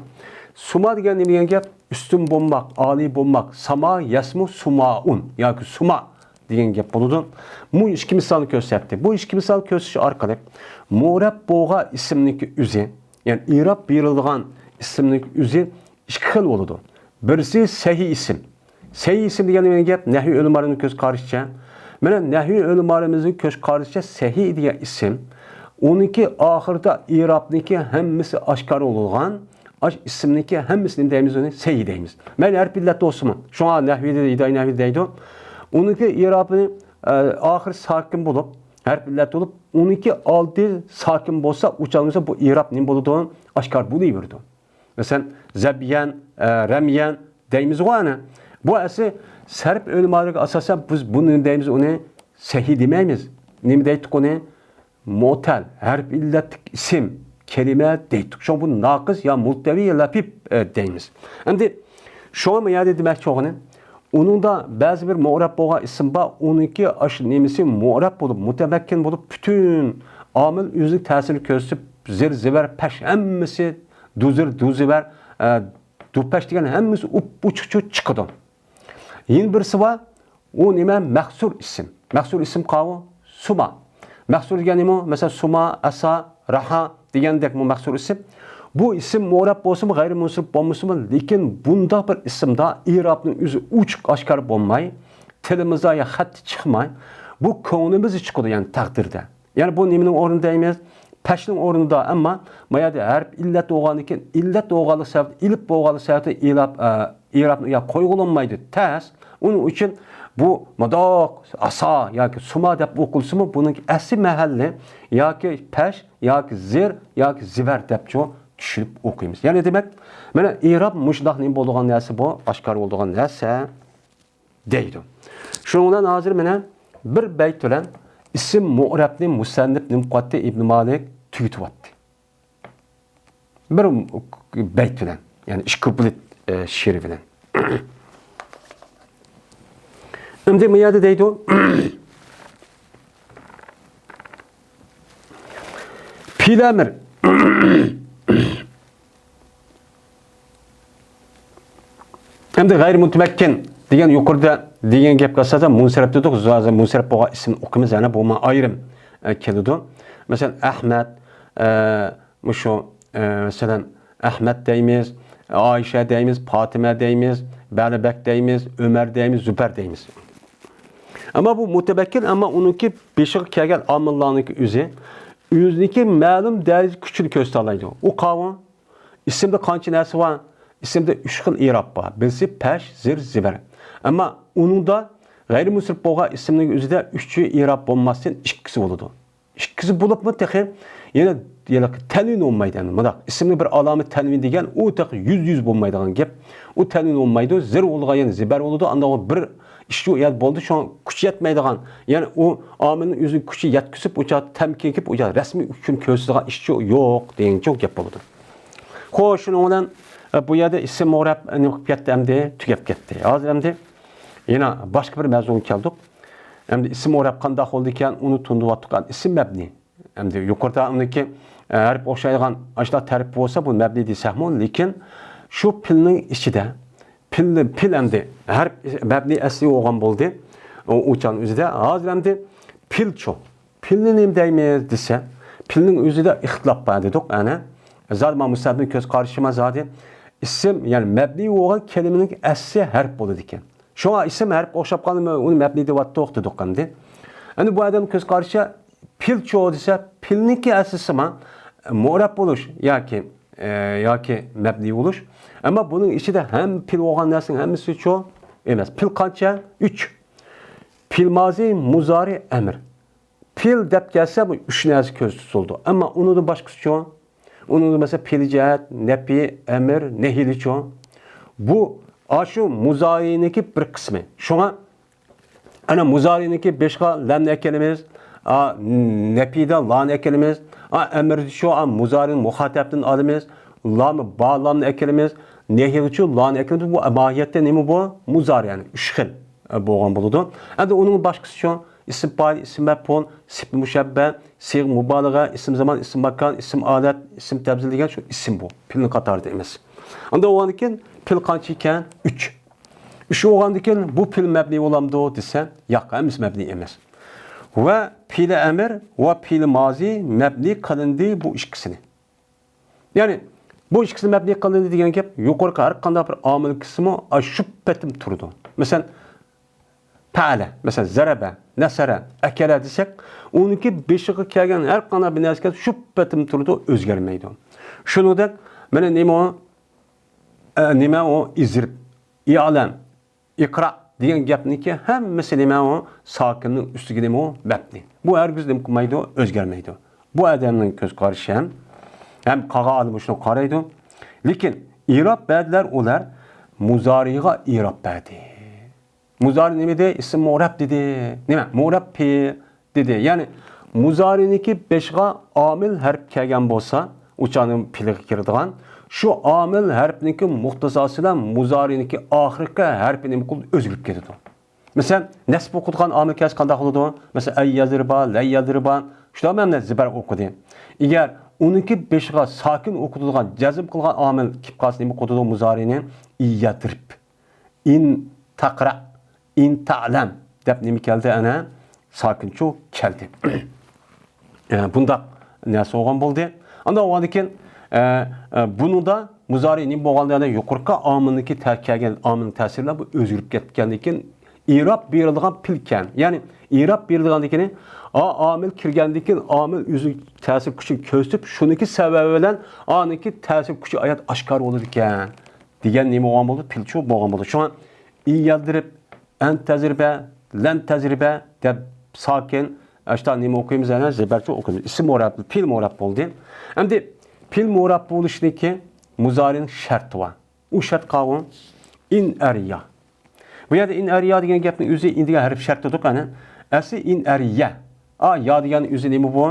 سۇما دېگەن نېمە دېگەن گەپ؟ ئۈستۈن بولماق، ئالىي بولماق. ساما يەسمۇ سۇمائۇن ياكى سۇما دېگەن گەپ بولىدۇ. بۇ ئىككى مىسالنى كۆرسەتتى. بۇ ئىككى مىسال كۆرسىتىش ئارقىلىق مۇئرەب بولغان ئىسىمنىڭكى ئۆزى، يەنى ئېراب بېرىلىدىغان ئىسىمنىڭكى ئۆزى ئىككى خىل بولىدۇ. بىرسى سەھىھ ئىسىم. سەھىھ ئىسىم دېگەن نېمە گەپ؟ نەھۋىي ئۆلىمالىرىنىڭ كۆز قارىشىچە. مانا نەھۋىي ئۆلىمالىرىمىزنىڭ كۆز قارىشىچە سەھىھ دېگەن ئىسىم، ئۇنىڭكى ئاخىرىدا ئېرابنىڭكى ھەممىسى ئاشكارا بولغان، ئاش ئىسىمنىڭكى ھەممىسىنى نېمە دەيمىز ئۇنى؟ سەھىھ دەيمىز. مەيلى ھەرپىي ئىللەت بولسىمۇ. شۇڭا نەھۋىيدە، ھىدايە نەھۋىيدە دەيدۇ. ئۇنىڭكى ئېرابىنى، ئە، ئاخىرى ساكىن بولۇپ، ھەرپىي ئىللەت بولۇپ، ئۇنىڭكى ئالدى ساكىن بولسا، ئۇچالمىسا بۇ ئېراب نېمە بولىدۇ؟ ئاشكارا بولۇۋېرىدۇ. مەسىلەن، زەبيەن، ئە، رەميەن دەيمىزغۇ ئەنە. بۇ ئەسلى سەرپ ئۆلىمالىرىغا ئاساسەن بىز بۇنى دەيمىز، ئۇنى سەھىھ دېمەيمىز. نېمە دەيتتۇق ئۇنى؟ مۇئتەل، ھەرپ ئىللەتلىك ئىسىم، كەلىمە دەيتتۇق. شۇڭا بۇ ناقىس يا مۇلتەۋى يا لەپىپ، ئە، دەيمىز. ئەمدى شۇڭا ما يەردە دېمەكچى بولغىنى، ئۇنىڭدا بەزى بىر مۇئرەب بولغان ئىسىم بار، ئۇنىڭكى ئاشۇ نېمىسى مۇئرەب بولۇپ، مۇتەمەككىن بولۇپ، پۈتۈن ئامىل ئۆزىنىڭ تەسىرىنى كۆرسىتىپ، زىر، زىۋەر، پەش ھەممىسى، دۇزىر، دۇزىۋەر، ئە، دۇپەش دېگەن ھەممىسى ئۇپ-ئوچۇقچە چىقىدۇ. يەنە بىرسى بار، ئۇ نېمە؟ مەخسۇر ئىسىم. مەخسۇر ئىسىم قاۋۇ؟ سۇما. مەخسۇر دېگەن نېمە؟ مەسىلەن، سۇما، ئەسا، راھا دېگەندەكمۇ مەخسۇر ئىسىم. بۇ ئىسىم مۇئرەب بولسىمۇ، غەيرىي مۇنسەرىپ بولمىسىمۇ، لېكىن بۇنداق بىر ئىسىمدا ئېرابنىڭ ئۆزى ئوچۇق ئاشكارا بولماي، تىلىمىزدا يا خەتتە چىقماي، بۇ كۆڭلىمىزدە چىقىدۇ، يەنى تەقدىردە. يەنى بۇ نېمىنىڭ ئورنىدا دەيمىز؟ پەشنىڭ ئورنىدا، ئەمما ما يەردە ھەرپ ئىللەت بولغاندىن كېيىن، ئىللەت بولغانلىق سەۋەبىدىن، ئېلىپ بولغانلىق سەۋەبىدىن ئېلاب، ئە، ئېرابنى يا قويغىلى بولمايدۇ، تەس. ئۇنىڭ ئۈچۈن بۇ مۇنداق ئاسا ياكى سۇما دەپ ئوقۇلسىمۇ، بۇنىڭ ئەسلى مەھەللى ياكى پەش، ياكى زىر، ياكى زىۋەر دەپچۇ چۈشۈرۈپ ئوقۇيمىز. يەنى دېمەك، مانا ئېراب مۇشۇنداق نېمە بولىدىغان نەرسە بۇ، ئاشكارا بولىدىغان نەرسە. دەيدۇ. شۇنىڭ بىلەن ھازىر مانا بىر بەيت بىلەن ئىسىم مۇئرەبنى مۇسەننىپ نېمە قىلىۋاتتى؟ ئىبن مالىك تۈگىتىۋاتتى. بىر بەيت بىلەن، يەنى ئىككى كۇپلېت، ئە، شېئىر بىلەن. ئەمدى ما يەردە دەيدۇ، پىلەمىر. ئەمدى غەيرىي مۇتەمەككىن دېگەن يۇقىرىدا دېگەن گەپكە ئاساسەن مۇنسەرىپ دېدۇق. ھازىر مۇنسەرىپ بولغان ئىسىمنى ئوقۇيمىز، يەنە بۇمۇ ئايرىم، ئە، كېلىدۇ. مەسىلەن، ئەھمەد، ئە، مۇشۇ، ئە، مەسىلەن، ئەھمەد دەيمىز، ئائىشە دەيمىز، پاتىمە دەيمىز، بەلىبەك دەيمىز، ئۆمەر دەيمىز، زۇبەر دەيمىز. ئەمما بۇ مۇتەمەككىن، ئەمما ئۇنىڭكى بېشىغا كەلگەن ئامىللارنىڭكى ئۆزى، ئۆزىنىڭكى مەلۇم دەرىجە كۈچىنى كۆرسىتەلەيدۇ. ئۇ قاۋۇ، ئىسىمدا قانچە نەرسە بار؟ ئىسىمدا ئۈچ خىل ئېراب بار. بىرسى پەش، زىر، زىبەر. ئەمما ئۇنىڭدا غەيرىي مۇنسەرىپ بولغان ئىسىمنىڭ ئۆزىدە ئۈچى ئېراب بولماستىن، ئىككىسى بولىدۇ. ئىككىسى بولۇپمۇ تېخى يەنە، يەنە تەنۋىن بولمايدۇ. يەنى مۇنداق، ئىسىمنىڭ بىر ئالامىتى تەنۋىن دېگەن، ئۇ تېخى يۈز يۈز بولمايدىغان گەپ. ئۇ تەنۋىن بولمايدۇ، زىر بولىدىغان يەنە زىبەر بولىدۇ. ئاندىن بىر ئىشچۇ يەنە بولدى، شۇڭا كۈچى يەتمەيدىغان، يەنى ئۇ ئامىلنىڭ ئۆزىنىڭ كۈچى يەتكۈزۈپ، ئۇ چاغدا تەمكىن كېلىپ، ئۇ چاغدا رەسمىي كۈچىنى كۆرسىتىدىغان ئىشچۇ يوق دېگەنچۇ گەپ بولىدۇ. خوش، شۇنىڭ بىلەن، ئە، بۇ يەردە ئىسىم مۇئرەب، ئە، نېمە قىلىپ كەتتى ئەمدى؟ تۈگەپ كەتتى. ھازىر ئەمدى يەنە باشقا بىر مەزمۇنغا كەلدۇق. ئەمدى ئىسىم مۇئرەب قانداق بولىدىكەن، ئۇنى تونۇۋاتتۇق. ئىسىم مەبنى. ئەمدى يۇقىرىدا ئۇنىڭكى، ئە، ھەرپ ئوخشايدىغان ئاشۇنداق تەرىپى بولسا، بۇ مەبنى دېسەكمۇ، لېكىن شۇ پېئىلنىڭ ئىچىدە، پېئىل، پېئىل ئەمدى ھەرپ مەبنى ئەسلى بولغان بولدى. ئۇ، ئۇ چاغنىڭ ئۆزىدە. ھازىر ئەمدى پېئىلچۇ. پېئىلنى نېمە دەيمىز دېسە، پېئىلنىڭ ئۆزىدە ئىختىلاپ بار دېدۇق، ئەنە. زادى مانا مۇسەببىنىڭ كۆز قارىشى ما زادى. ئىسىم، يەنى مەبنى بولغان كەلىمىنىڭ ئەسلى ھەرپ بولىدىكەن. شۇڭا ئىسىم ھەرپ ئوخشاپ قالدى، ئۇنى مەبنى دەۋاتتۇق دېدۇق ئەمدى. ئەمدى بۇ ئادەمنىڭ كۆز قارىشى پېئىلچۇ دېسە، پېئىلنىڭكى ئەسلىسى ما مۇئرەب بولۇش ياكى، ئە، ياكى مەبنى بولۇش. ئەمما بۇنىڭ ئىچىدە ھەم پېئىل بولغان نەرسىنىڭ ھەممىسىچۇ ئەمەس. پېئىل قانچە؟ ئۈچ. پېئىل مازى، مۇزارى، ئەمر. پېئىل دەپ كەلسە، بۇ ئۈچ نەرسە كۆز تۇتۇلىدۇ. ئەمما ئۇنىڭدىن باشقىسىچۇ؟ ئۇنىڭدا مەسىلەن، پېئىل جەھەت، نەپى، ئەمر، نەھىلىچۇ؟ بۇ، ئاشۇ مۇزارىنىڭكى بىر قىسمى. شۇڭا، ئەنە مۇزارىنىڭكى بېشىغا لامنى ئەكېلىمىز، ئا، نەپىدە لانى ئەكېلىمىز، ئا، ئەمردىچۇ، ئا، مۇزارىنى مۇخاتەبتىن ئالىمىز، لامى با لامنى ئەكېلىمىز، نەھىلىچۇ لانى ئەكېلىمىز. بۇ ماھىيەتتە نېمە بۇ؟ مۇزارى، يەنى ئۈچ خىل، ئە، بولغان بولىدۇ. ئەمدى ئۇنىڭ باشقىسىچۇ؟ ئىسىم پائىل، ئىسىم مەپئۇل، سىپىت مۇشەببە، سىيغە مۇبالىغە، ئىسىم زامان، ئىسىم ماكان، ئىسىم ئالەت، ئىسىم تەبدىل دېگەن شۇ ئىسىم بۇ. پېئىلنىڭ قاتارىدا ئەمەس. ئاندىن بولغاندىن كېيىن پېئىل قانچە ئىكەن؟ ئۈچ. ئۈچ بولغاندىن كېيىن بۇ پېئىل مەبنى بولامدۇ دېسە، ياق، ھەممىسى مەبنى ئەمەس. ۋە پېئىل ئەمر ۋە پېئىل مازى مەبنى قىلىندى بۇ ئىككىسىنى. يەنى، بۇ ئىككىسى مەبنى قىلىندى دېگەن گەپ، يۇقىرىقى ھەر قانداق بىر ئامىل كىسمۇ، ئا، شۇ پېتىم تۇرىدۇ. مەسىلەن، پەئەلە، مەسىلەن، زەرەبە، نەسەرە، ئەكەلە دېسەك، ئۇنىڭكى بېشىغا كەلگەن ھەر قانداق بىر نەرسىگە شۇ پېتىم تۇرىدۇ، ئۆزگەرمەيدۇ. شۇنىڭدەك، مانا نېمە ئۇ؟ ئە، نېمە ئۇ؟ ئىزرىب، ئىئلەم، ئىقرا دېگەن گەپنىڭكى ھەممىسى نېمە ئۇ؟ ساكىننىڭ ئۈستىگە نېمە ئۇ؟ مەبنى. بۇ ھەرگىز نېمە قىلمايدۇ؟ ئۆزگەرمەيدۇ. بۇ ئادەمنىڭ كۆز قارىشى ھەم، ھەم قالغان ئالىم شۇنى قارايدۇ. لېكىن ئېراب بەزىلەر ئۇلار مۇزارىغا ئېراب بەردى. مۇزارى نېمە دېدى؟ ئىسىم مۇئرەب دېدى. نېمە؟ مۇئرەب پېئىل دېدى. يەنى مۇزارىنىڭكى بېشىغا ئامىل ھەرپ كەلگەن بولسا، ئۇ چاغنىڭ پېئىلىگە كىرىدىغان، شۇ ئامىل ھەرپنىڭكى مۇقتىزاسى بىلەن مۇزارىنىڭكى ئاخىرقى ھەرپى نېمە قىلىدۇ؟ ئۆزگىرىپ كېتىدۇ. مەسىلەن، نەسب ئوقۇتقان ئامىل كەلسە قانداق بولىدۇ؟ مەسىلەن، ئەن يەزرىبا، لەن يەزرىبا، شۇنداق مەنىدە زىبەر ئوقۇدى. ئەگەر ئۇنىڭكى بېشىغا ساكىن ئوقۇتىدىغان، جەزم قىلغان ئامىل كېلىپ قالسا نېمە قىلىدۇ؟ مۇزارىنى ئىن يەزرىب، ئىن تەقرە، ئىن تەلەم دەپ نېمە كەلدى؟ ئەنە ساكىنچۇ كەلدى. ئە، بۇنداق نەرسە بولغان بولدى. ئاندىن بولغاندىن كېيىن، ئە، ئە، بۇنىڭدا مۇزارى نېمە بولغاندا، يەنى يۇقىرىقى ئامىلنىڭكى تە-، كەلگەن ئامىلنىڭ تەسىرى بىلەن بۇ ئۆزگىرىپ كەتكەندىن كېيىن، ئېراب بېرىلىدىغان پېئىل ئىكەن. يەنى ئېراب بېرىلىدىغاندىن كېيىن، ئا، ئامىل كىرگەندىن كېيىن ئامىل ئۆزىنىڭ تەسىر كۈچىنى كۆرسىتىپ، شۇنىڭكى سەۋەبى بىلەن ئانىڭكى تەسىر كۈچى ئايات ئاشكارا بولىدىكەن دېگەن نېمە بولغان بولدى؟ پېئىلچۇ بولغان بولدى. شۇڭا ئىن يەزرىب، ئەن تەزرىبە، لەن تەزرىبە دەپ ساكىن، ئاشتا نېمە ئوقۇيمىز؟ يەنە زىبەرچۇ ئوقۇيمىز. ئىسىم مۇئرەب، پېئىل مۇئرەب بولدى. ئەمدى پېئىل مۇئرەب بولۇشنىڭكى مۇزارىنىڭ شەرتى بار. ئۇ شەرت قاۋۇ، ئىن ئەرىيا. بۇ يەردە ئىن ئەرىيا دېگەن گەپنىڭ ئۆزى ئىن دېگەن ھەرپ شەرت دېدۇق، ئەنە. ئەسلى ئىن ئەرىيە. ئا، يا دېگەن ئۆزى نېمە بۇ؟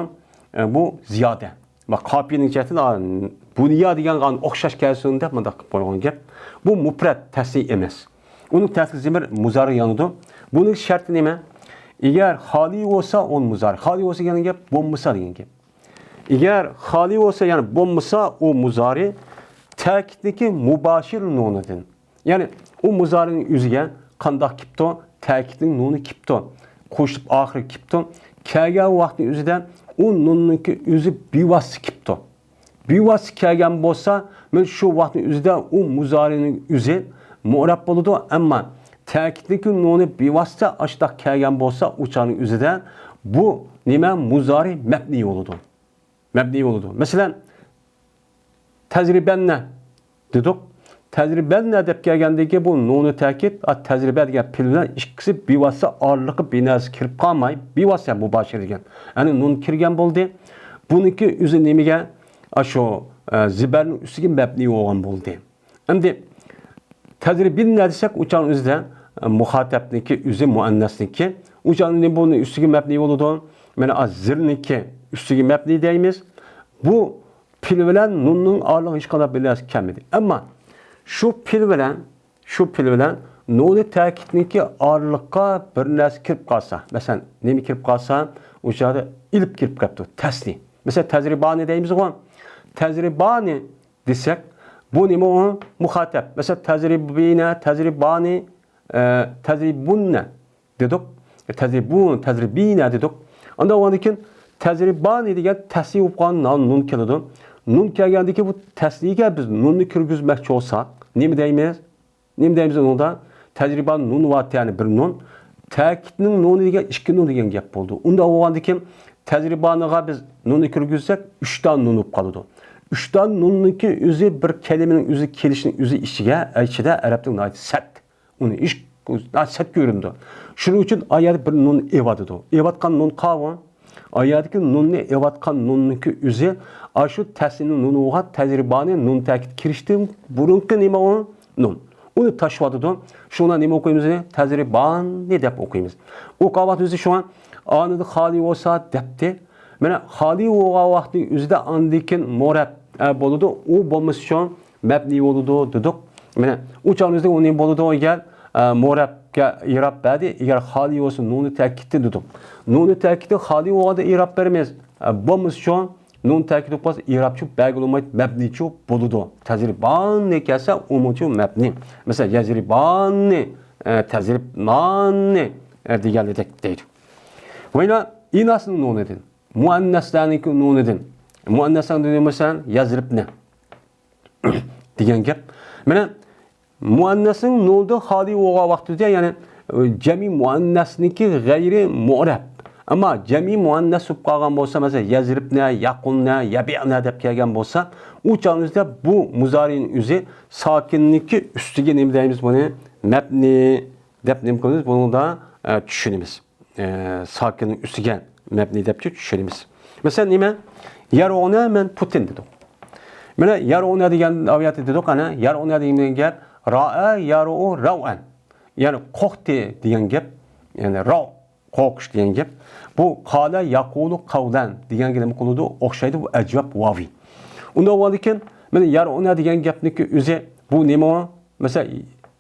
ئە، بۇ زىيادە. ۋە قاپىيىنىڭ جەھەتتىن، ئا، بۇنىيا دېگەنگە ئوخشاش كەلسۇن دەپ مۇنداق قىلىپ قويغان گەپ. بۇ مۇپرەت، تەسنىيە ئەمەس. ئۇنىڭ تەسلىك زېمىر مۇزارى يانىدۇ. بۇنىڭ شەرتى نېمە؟ ئەگەر خالىي بولسا، ئۇنى مۇزارى. خالىي بولسا دېگەن گەپ، بولمىسا دېگەن گەپ. ئەگەر خالىي بولسا، يەنى بولمىسا، ئۇ مۇزارى تەكىتنىڭكى مۇباشىر نۇنىدىن. يەنى ئۇ مۇزارىنىڭ ئۆزىگە قانداق كېلىپتۇ؟ تەكىتنىڭ نۇنى كېلىپتۇ. قوشۇلۇپ ئاخىرى كېلىپتۇ. كەلگەن ۋاقىتنىڭ ئۆزىدە ئۇ نۇننىڭكى ئۆزى بىۋاسىتە كېلىپتۇ. بىۋاسىتە كەلگەن بولسا، مەن شۇ ۋاقىتنىڭ ئۆزىدە ئۇ مۇزارىنىڭ ئۆزى مۇئرەب بولىدۇ. ئەمما تەكىتنىڭكى نۇنى بىۋاسىتە ئاشتاق كەلگەن بولسا، ئۇ چاغنىڭ ئۆزىدە بۇ نېمە؟ مۇزارى مەبنىي بولىدۇ. مەبنىي بولىدۇ. مەسىلەن، تەجرىبەننە دېدۇق. تەجرىبەننە دەپ كەلگەندىكى بۇ نۇنى تەكىت، ئا، تەجرىبە دېگەن پېئىل بىلەن ئىككىسى بىۋاسىتە ئارىلىققا بىر نەرسە كىرىپ قالماي، بىۋاسىتە مۇباشىر دېگەن. يەنى نۇن كىرگەن بولدى. بۇنىڭكى ئۆزى نېمىگە؟ ئاشۇ، ئە، زېبەرنىڭ ئۈستىگە مەبنىي بولغان بولدى. ئەمدى تەجرىبىننە دېسەك، ئۇ چاغنىڭ ئۆزىدە، ئە، مۇخاتەبنىڭكى ئۆزى مۇئەننەسنىڭكى. ئۇ چاغنىڭ بۇنىڭ ئۈستىگە مەبنىي بولىدۇ. مانا، ئا، زىرنىڭكى ئۈستىگە مەبنىي دەيمىز. بۇ پېئىل بىلەن نۇننىڭ ئارىلىقىغا ھېچقانداق بىر نەرسە كەلمىدى. ئەمما شۇ پېئىل بىلەن، شۇ پېئىل بىلەن نۇنى تەكىتنىڭكى ئارىلىققا بىر نەرسە كىرىپ قالسا، مەسىلەن، نېمە كىرىپ قالسا، ئۇ چاغدا ئېلىپ كىرىپ قاپتۇ، تەسنىي. مەسىلەن، تەجرىبانى دەيمىزغۇ؟ تەجرىبانى دېسەك، بۇ نېمە ئۇ؟ مۇخاتەب. مەسىلەن، تەجرىبىنە، تەجرىبانى، ئە، تەجرىبۇننە دېدۇق. تەجرىبۇن، تەجرىبىنە دېدۇق. ئاندىن ئۇنىڭدىن كېيىن تەجرىبانى دېگەن تەسنىي بولۇپ قالغان نان، نۇن كېلىدۇ. نۇن كەلگەندىن كېيىن بۇ تەسنىيگە بىز نۇننى كىرگۈزمەكچى بولساق، نېمە دەيمىز؟ نېمە دەيمىز ئۇنىڭدا؟ تەجرىبانى نۇن ۋاتى، يەنى بىر نۇن. تەكىتنىڭ نۇنى دېگەن ئىككى نۇن دېگەن گەپ بولىدۇ. ئۇنداق بولغاندىن كېيىن تەجرىبانىغا بىز نۇننى كىرگۈزسەك، ئۈچ دانە نۇن بولۇپ قالىدۇ. ئۈچ دانە نۇننىڭكى ئۆزى بىر كەلىمىنىڭ ئۆزى كېلىشىنىڭ ئۆزى ئىچىگە، ئىچىدە ئەرەبتە ناھايىتى سەت. ئۇنى ھېچ سەت كۆرۈنىدۇ. شۇنىڭ ئۈچۈن ئايەتتە بىر نۇن ئېۋاتىدۇ. ئېۋاتقان نۇن قاۋۇ. ئايەتتىكى نۇننى ئېۋاتقان نۇننىڭكى ئۆزى ئاشۇ تەسنىينىڭ نۇنى بولغان تەجرىبانى نۇن تەكىت كىرىشتىن بۇرۇنقى نېمە ئۇ؟ نۇن. ئۇنى تاشلىۋاتىدۇ. شۇڭا نېمە ئوقۇيمىز؟ تەجرىبانى دەپ ئوقۇيمىز. ئوقۇغان ۋاقتىمىزدا شۇڭا ئانىدا خالىي بولسا دەپتى. مانا خالىي بولغان ۋاقتى ئۆزىدە ئاندىن كېيىن مۇرەب، ئە، بولىدۇ. ئۇ بولمىسا شۇ مەبنىي بولىدۇ دېدۇق. مانا ئۇ چاغىمىزدا ئۇ نېمە بولىدۇ؟ ئەگەر، ئە، مۇرەبكە ئىراب بەردى، ئەگەر خالىي بولسا نۇنى تەكىتتىن دېدۇق. نۇنى تەكىتتىن خالىي بولغاندا ئىراب بېرىمىز. ئە، بولمىسا شۇ نۇن تەكىت بولۇپ قالسا، ئىرابچۇ بەرگىلى بولمايدۇ، مەبنىيچۇ بولىدۇ. تەجرىبانى كەلسە، ئۇمۇچۇ مەبنىي. مەسىلەن، يەجرىبانى، ئە، تەجرىبانى، ئە، دېگەنلىدەك دەيدۇ. ۋەيلا ئىناسنىڭ نۇنىدىن، مۇئەننەسلەرنىڭكى نۇنىدىن. مۇئەننەسلەرنىڭ نۇنى مەسىلەن، يەزرىبنى دېگەن گەپ. مانا، مۇئەننەسنىڭ نۇنىدىن خالىي بولغان ۋاقتىدا، يەنى، ئە، جەمئىي مۇئەننەسنىڭكى غەيرىي مۇئرەب. ئەمما جەمئىي مۇئەننەس بولۇپ قالغان بولسا، مەسىلەن، يەزرىبنە، يەقۇلنە، يەبىئنە دەپ كەلگەن بولسا، ئۇ چاغنىڭ ئۆزىدە بۇ مۇزارىنىڭ ئۆزى ساكىننىڭكى ئۈستىگە نېمە دەيمىز بۇنى؟ مەبنىي دەپ نېمە قىلىمىز؟ بۇنىڭدا، ئە، چۈشىنىمىز. ئە، ساكىننىڭ ئۈستىگە مەبنىي دەپ چۈشىنىمىز. مەسىلەن، نېمە؟ يەرئۇنە مەن پۇتىن دېدۇق. مانا يەرئۇنە دېگەن ئايەتتە دېدۇق، ئەنە يەرئۇنە دېگەن گەپ، رائە يەرئۇ رەۋئەن. يەنى قورقتى دېگەن گەپ، يەنى رەۋ، قورقۇش دېگەن گەپ. بۇ قالە يەقۇلۇ قەۋلەن دېگەنگە نېمە قىلىدۇ؟ ئوخشايدۇ، بۇ ئەجۋاب ۋاۋى. ئۇنداق بولغاندىكىن، مانا يەرئۇنە دېگەن گەپنىڭكى ئۆزى، بۇ نېمە ئۇ؟ مەسىلەن،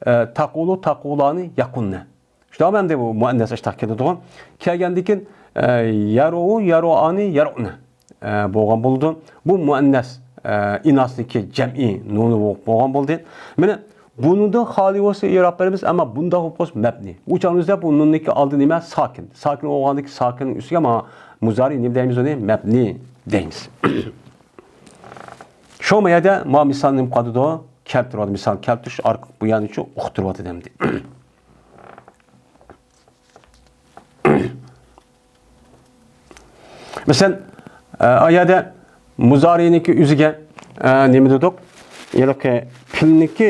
ئە، تەقۇلۇ تەقۇلانى يەقۇلنە. شۇنداقمۇ ئەمدى بۇ مۇئەننەس ئاشتاق كېلىدىغۇ. كەلگەندىن كېيىن، ئە، يەرۇ، يەرۇئانى، يەرۇئنى، ئە، بولغان بولىدۇ. بۇ مۇئەننەس، ئە، ئىناسنىڭكى جەمئىي نۇنى بولۇپ بولغان بولدى. مانا بۇنىڭدىن خالىي بولسا ئىراب بېرىمىز، ئەمما بۇنداق بولۇپ قالسا مەبنىي. ئۇ چاغنىڭ ئۆزىدە بۇ نۇننىڭكى ئالدى نېمە؟ ساكىن. ساكىن بولغاندىكى ساكىننىڭ ئۈستىگە مانا مۇزارى نېمە دەيمىز ئۇنى؟ مەبنىي دەيمىز. شۇ يەردە ما مىسال نېمە قىلىدۇ؟ كەلتۈرۈۋاتىدۇ. مىسال كەلتۈرۈش ئارقىلىق بۇ يەرنى شۇ ئۇقتۇرۇۋاتىدۇ ئەمدى. مەسىلەن، ئە، ئايەدە مۇزارىنىڭكى ئۆزىگە، ئە، نېمە دېدۇق؟ ھېلىقى پېئىلنىڭكى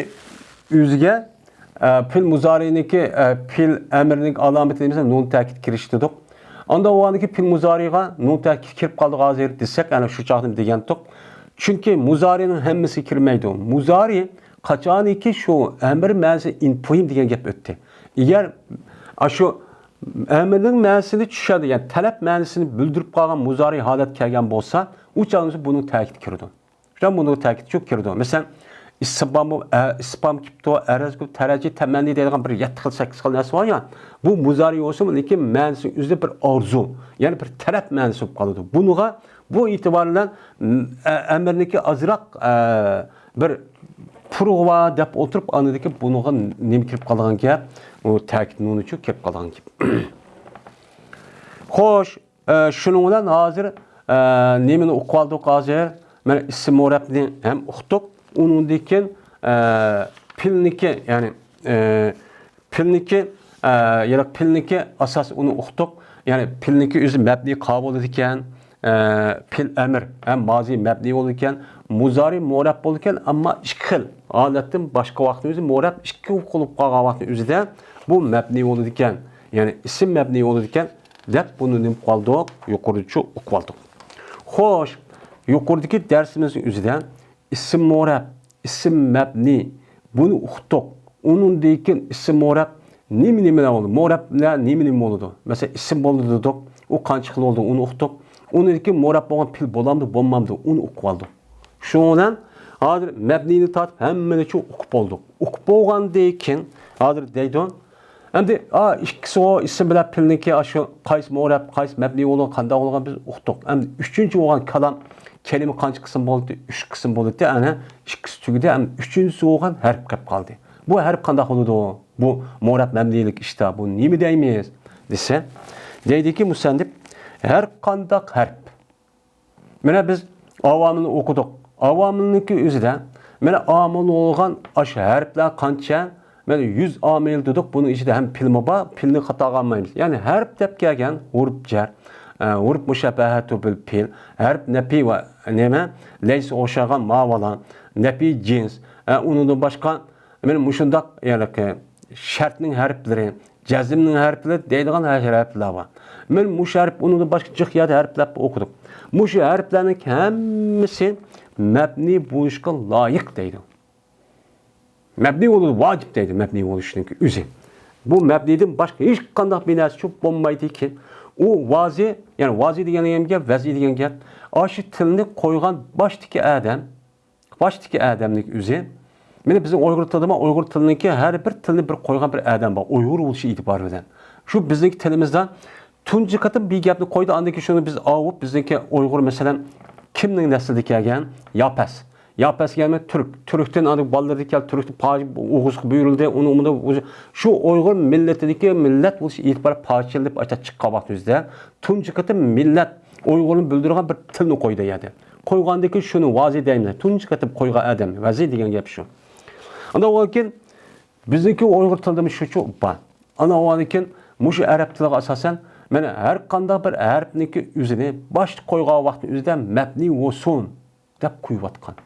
ئۆزىگە، ئە، پېئىل مۇزارىنىڭكى، ئە، پېئىل ئەمرىنىڭ ئالامىتى نېمە دېسە، نۇن تەكىد كىرىشتى دېدۇق. ئاندىن ئۇنىڭدىن كېيىن پېئىل مۇزارىغا نۇن تەكىد كىرىپ قالدى ھازىر دېسەك، ئەنە شۇ چاغدا دېگەنتۇق. چۈنكى مۇزارىنىڭ ھەممىسى كىرمەيدۇ. مۇزارى قاچانكى شۇ ئەمر مەنىسى ئىنپۇيىم دېگەن گەپ ئۆتتى. ئەگەر ئاشۇ ئەمرنىڭ مەنىسىنى چۈشەندى، يەنى تەلەپ مەنىسىنى بىلدۈرۈپ قالغان مۇزارى ھالەت كەلگەن بولسا، ئۇ چاغدا بۇنىڭ تەكىتى كىرىدۇ. شۇنداق بۇنىڭ تەكىتى چوق كىرىدۇ. مەسىلەن، ئىستىفھام، ئە، ئىستىفھام كېلىپتۇ، ئەرز كېلىپتۇ، تەرەجى تەمەننى دەيدىغان بىر يەتتە خىل، سەككىز خىل نەرسە بار يا. بۇ مۇزارى بولسىمۇ، لېكىن مەنىسى ئۆزىدە بىر ئارزۇ، يەنى بىر تەلەپ مەنىسى بولۇپ قالىدۇ. بۇنىڭغا بۇ ئېتىبار بىلەن، ئە-، ئەمىرنىڭكى ئازراق، ئە، بىر پۇرىقى بار دەپ ئولتۇرۇپ، ئاندىن كېيىن بۇنىڭغا نېمە كىرىپ قالىدىغان گەپ؟ ئۇ تەكىت نۇنىچۇ كىرىپ قالىدىغان گەپ. خوش، ئە، شۇنىڭ بىلەن ھازىر، ئە، نېمىنى ئۇقۇۋالدۇق ھازىر؟ مانا ئىسىم مۇرەبنى ھەم ئۇقتۇق. ئۇنىڭدىن كېيىن، ئە، پېئىلنىڭكى، يەنى، ئە، پېئىلنىڭكى، ئە، يەنى پېئىلنىڭكى ئاساس ئۇنى ئۇقتۇق. يەنى پېئىلنىڭكى ئۆزى مەبنى قا بولىدىكەن، ئە، پېئىل ئەمر ھەم مازى مەبنى بولىدىكەن، مۇزارى مۇرەب بولىدىكەن، ئەمما ئىككى خىل ھالەتتىن باشقا ۋاقىتنىڭ ئۆزى مۇرەب ئىككى قىلىپ قالغان ۋاقىتنىڭ ئۆزىدە بۇ مەبنى بولىدىكەن. يەنى ئىسىم مەبنى بولىدىكەن دەپ بۇنى نېمە قىلىۋالدۇق؟ يۇقىرىدىچۇ ئۇقۇۋالدۇق. خوش، يۇقىرىدىكى دەرسىمىزنىڭ ئۆزىدە ئىسىم مۇرەب، ئىسىم مەبنى، بۇنى ئۇقتۇق. ئۇنىڭدىن كېيىن ئىسىم مۇرەب نېمە نېمىلەر بولىدۇ؟ مۇرەبلەر نېمە نېمە بولىدۇ؟ مەسىلەن، ئىسىم بولىدۇ دېدۇق. ئۇ قانچە خىل بولىدۇ؟ ئۇنى ئۇقتۇق. ئۇنىڭدىن كېيىن مۇرەب بولغان پېئىل بولامدۇ، بولمامدۇ؟ ئۇنى ئۇقۇۋالدۇق. شۇنىڭ بىلەن ھازىر مەبنىنى تارتىپ ھەممىنى شۇ ئۇقۇپ بولدۇق. ئۇقۇپ بولغاندىن كېيىن ھازىر دەيدۇ، ئەمدى، ئا، ئىككىسىغۇ ئىسىم بىلەن پېئىلنىڭكى ئاشۇ قايسى مۇرەب، قايسى مەبنى بولغان، قانداق بولغان بىز ئۇقتۇق. ئەمدى ئۈچىنچى بولغان كالام كەلىمە قانچە قىسىم بولدى؟ ئۈچ قىسىم بولدى. ئەنە ئىككىسى تۈگىدى. ئەمدى ئۈچىنچىسى بولغان ھەرپ كەپ قالدى. بۇ ھەرپ قانداق بولىدۇ؟ بۇ مۇرەب مەبنىلىك ئىشتا بۇ نېمە دەيمىز دېسە، دەيدىكى مۇسەننىپ، ھەر قانداق ھەرپ. مانا بىز ئاۋامىلنى ئوقۇدۇق. ئاۋامىلنىڭكى ئۆزىدە، مانا، ئامىل بولغان ئاشۇ ھەرپلەر قانچە؟ مانا، يۈز ئامىل دېدۇق. بۇنىڭ ئىچىدە ھەم پېئىلمۇ بار، پېئىلنى خاتاغا ئالمايمىز. يەنى ھەرپ دەپ كەلگەن ھۇرۇپ جەر، ئە، ھۇرۇپ مۇشەببەھەتۇ بىل پېئىل، ھەرپ نەپى ۋە نېمە؟ لەيسە ئوخشىغان ما بالا، نەپى جىنس، ئە، ئۇنىڭدىن باشقا مانا مۇشۇنداق، يەنى شەرتنىڭ ھەرپلىرى، جەزمنىڭ ھەرپلىرى دەيدىغان ھەرپلەر بار. مانا مۇشۇ ھەرپ، ئۇنىڭدىن باشقا جىق يەردە ھەرپلەر ئوقۇدۇق. مۇشۇ ھەرپلەرنىڭ ھەممىسى مەبنى بولۇشقا لايىق دەيدۇ. مەبنى بولۇشى ۋاجىپ دەيدۇ، مەبنى بولۇشنىڭ ئۆزى. بۇ مەبنىدىن باشقا ھېچقانداق بىر نەرسە چۈشۈپ بولمايدىكى. ئۇ ۋازى، يەنى ۋازى دېگەن گەپ، ۋەزى دېگەن گەپ. ئاشۇ تىلنى قويغان باشتىكى ئادەم، باشتىكى ئادەمنىڭ ئۆزى. مانا بىزنىڭ ئۇيغۇر تىلىدا، ئۇيغۇر تىلىنىڭكى ھەر بىر تىلنى بىر قويغان بىر ئادەم بار، ئۇيغۇر بولۇشى ئېتىبارى بىلەن. شۇ بىزنىڭكى تىلىمىزدا تۇنجى قېتىم بىر گەپنى قويدى، ئاندىن كېيىن شۇنى بىز ئاۋۇپ، بىزنىڭكى ئۇيغۇر، مەسىلەن، كىمنىڭ نەسلىدە كەلگەن؟ ياپەس. ياپەس دېگەن تۈرك. تۈركتىن ئاندىن بالىلىرى كەلدى، تۈركتىن پاجى ئوغۇزغا بۇيرۇلدى، ئۇنى، ئۇنى، شۇ ئۇيغۇر مىللىتىدىكى مىللەت بولۇشى ئېتىبارى پاجىچىلىنىپ ئاشتا چىققان ۋاقىت ئۆزىدە تۇنجى قېتىم مىللەت ئۇيغۇرنى بىلدۈرىدىغان بىر تىلنى قويدى يەردە. قويغاندىن كېيىن شۇنى ۋازى دەيمىز. تۇنجى قېتىم قويغان ئادەم ۋەزى دېگەن گەپ شۇ. ئاندىن كېيىن بىزنىڭكى ئۇيغۇر تىلىدىمۇ شۇچۇ بار. ئاندىن كېيىن مۇشۇ ئەرەب تىلىغا ئاساسەن، مانا ھەر قانداق بىر ھەرپنىڭكى ئۆزىنى باشتا قويغان ۋاقتىنىڭ ئۆزىدە مەبنى بولسۇن دەپ قويۇۋاتقان.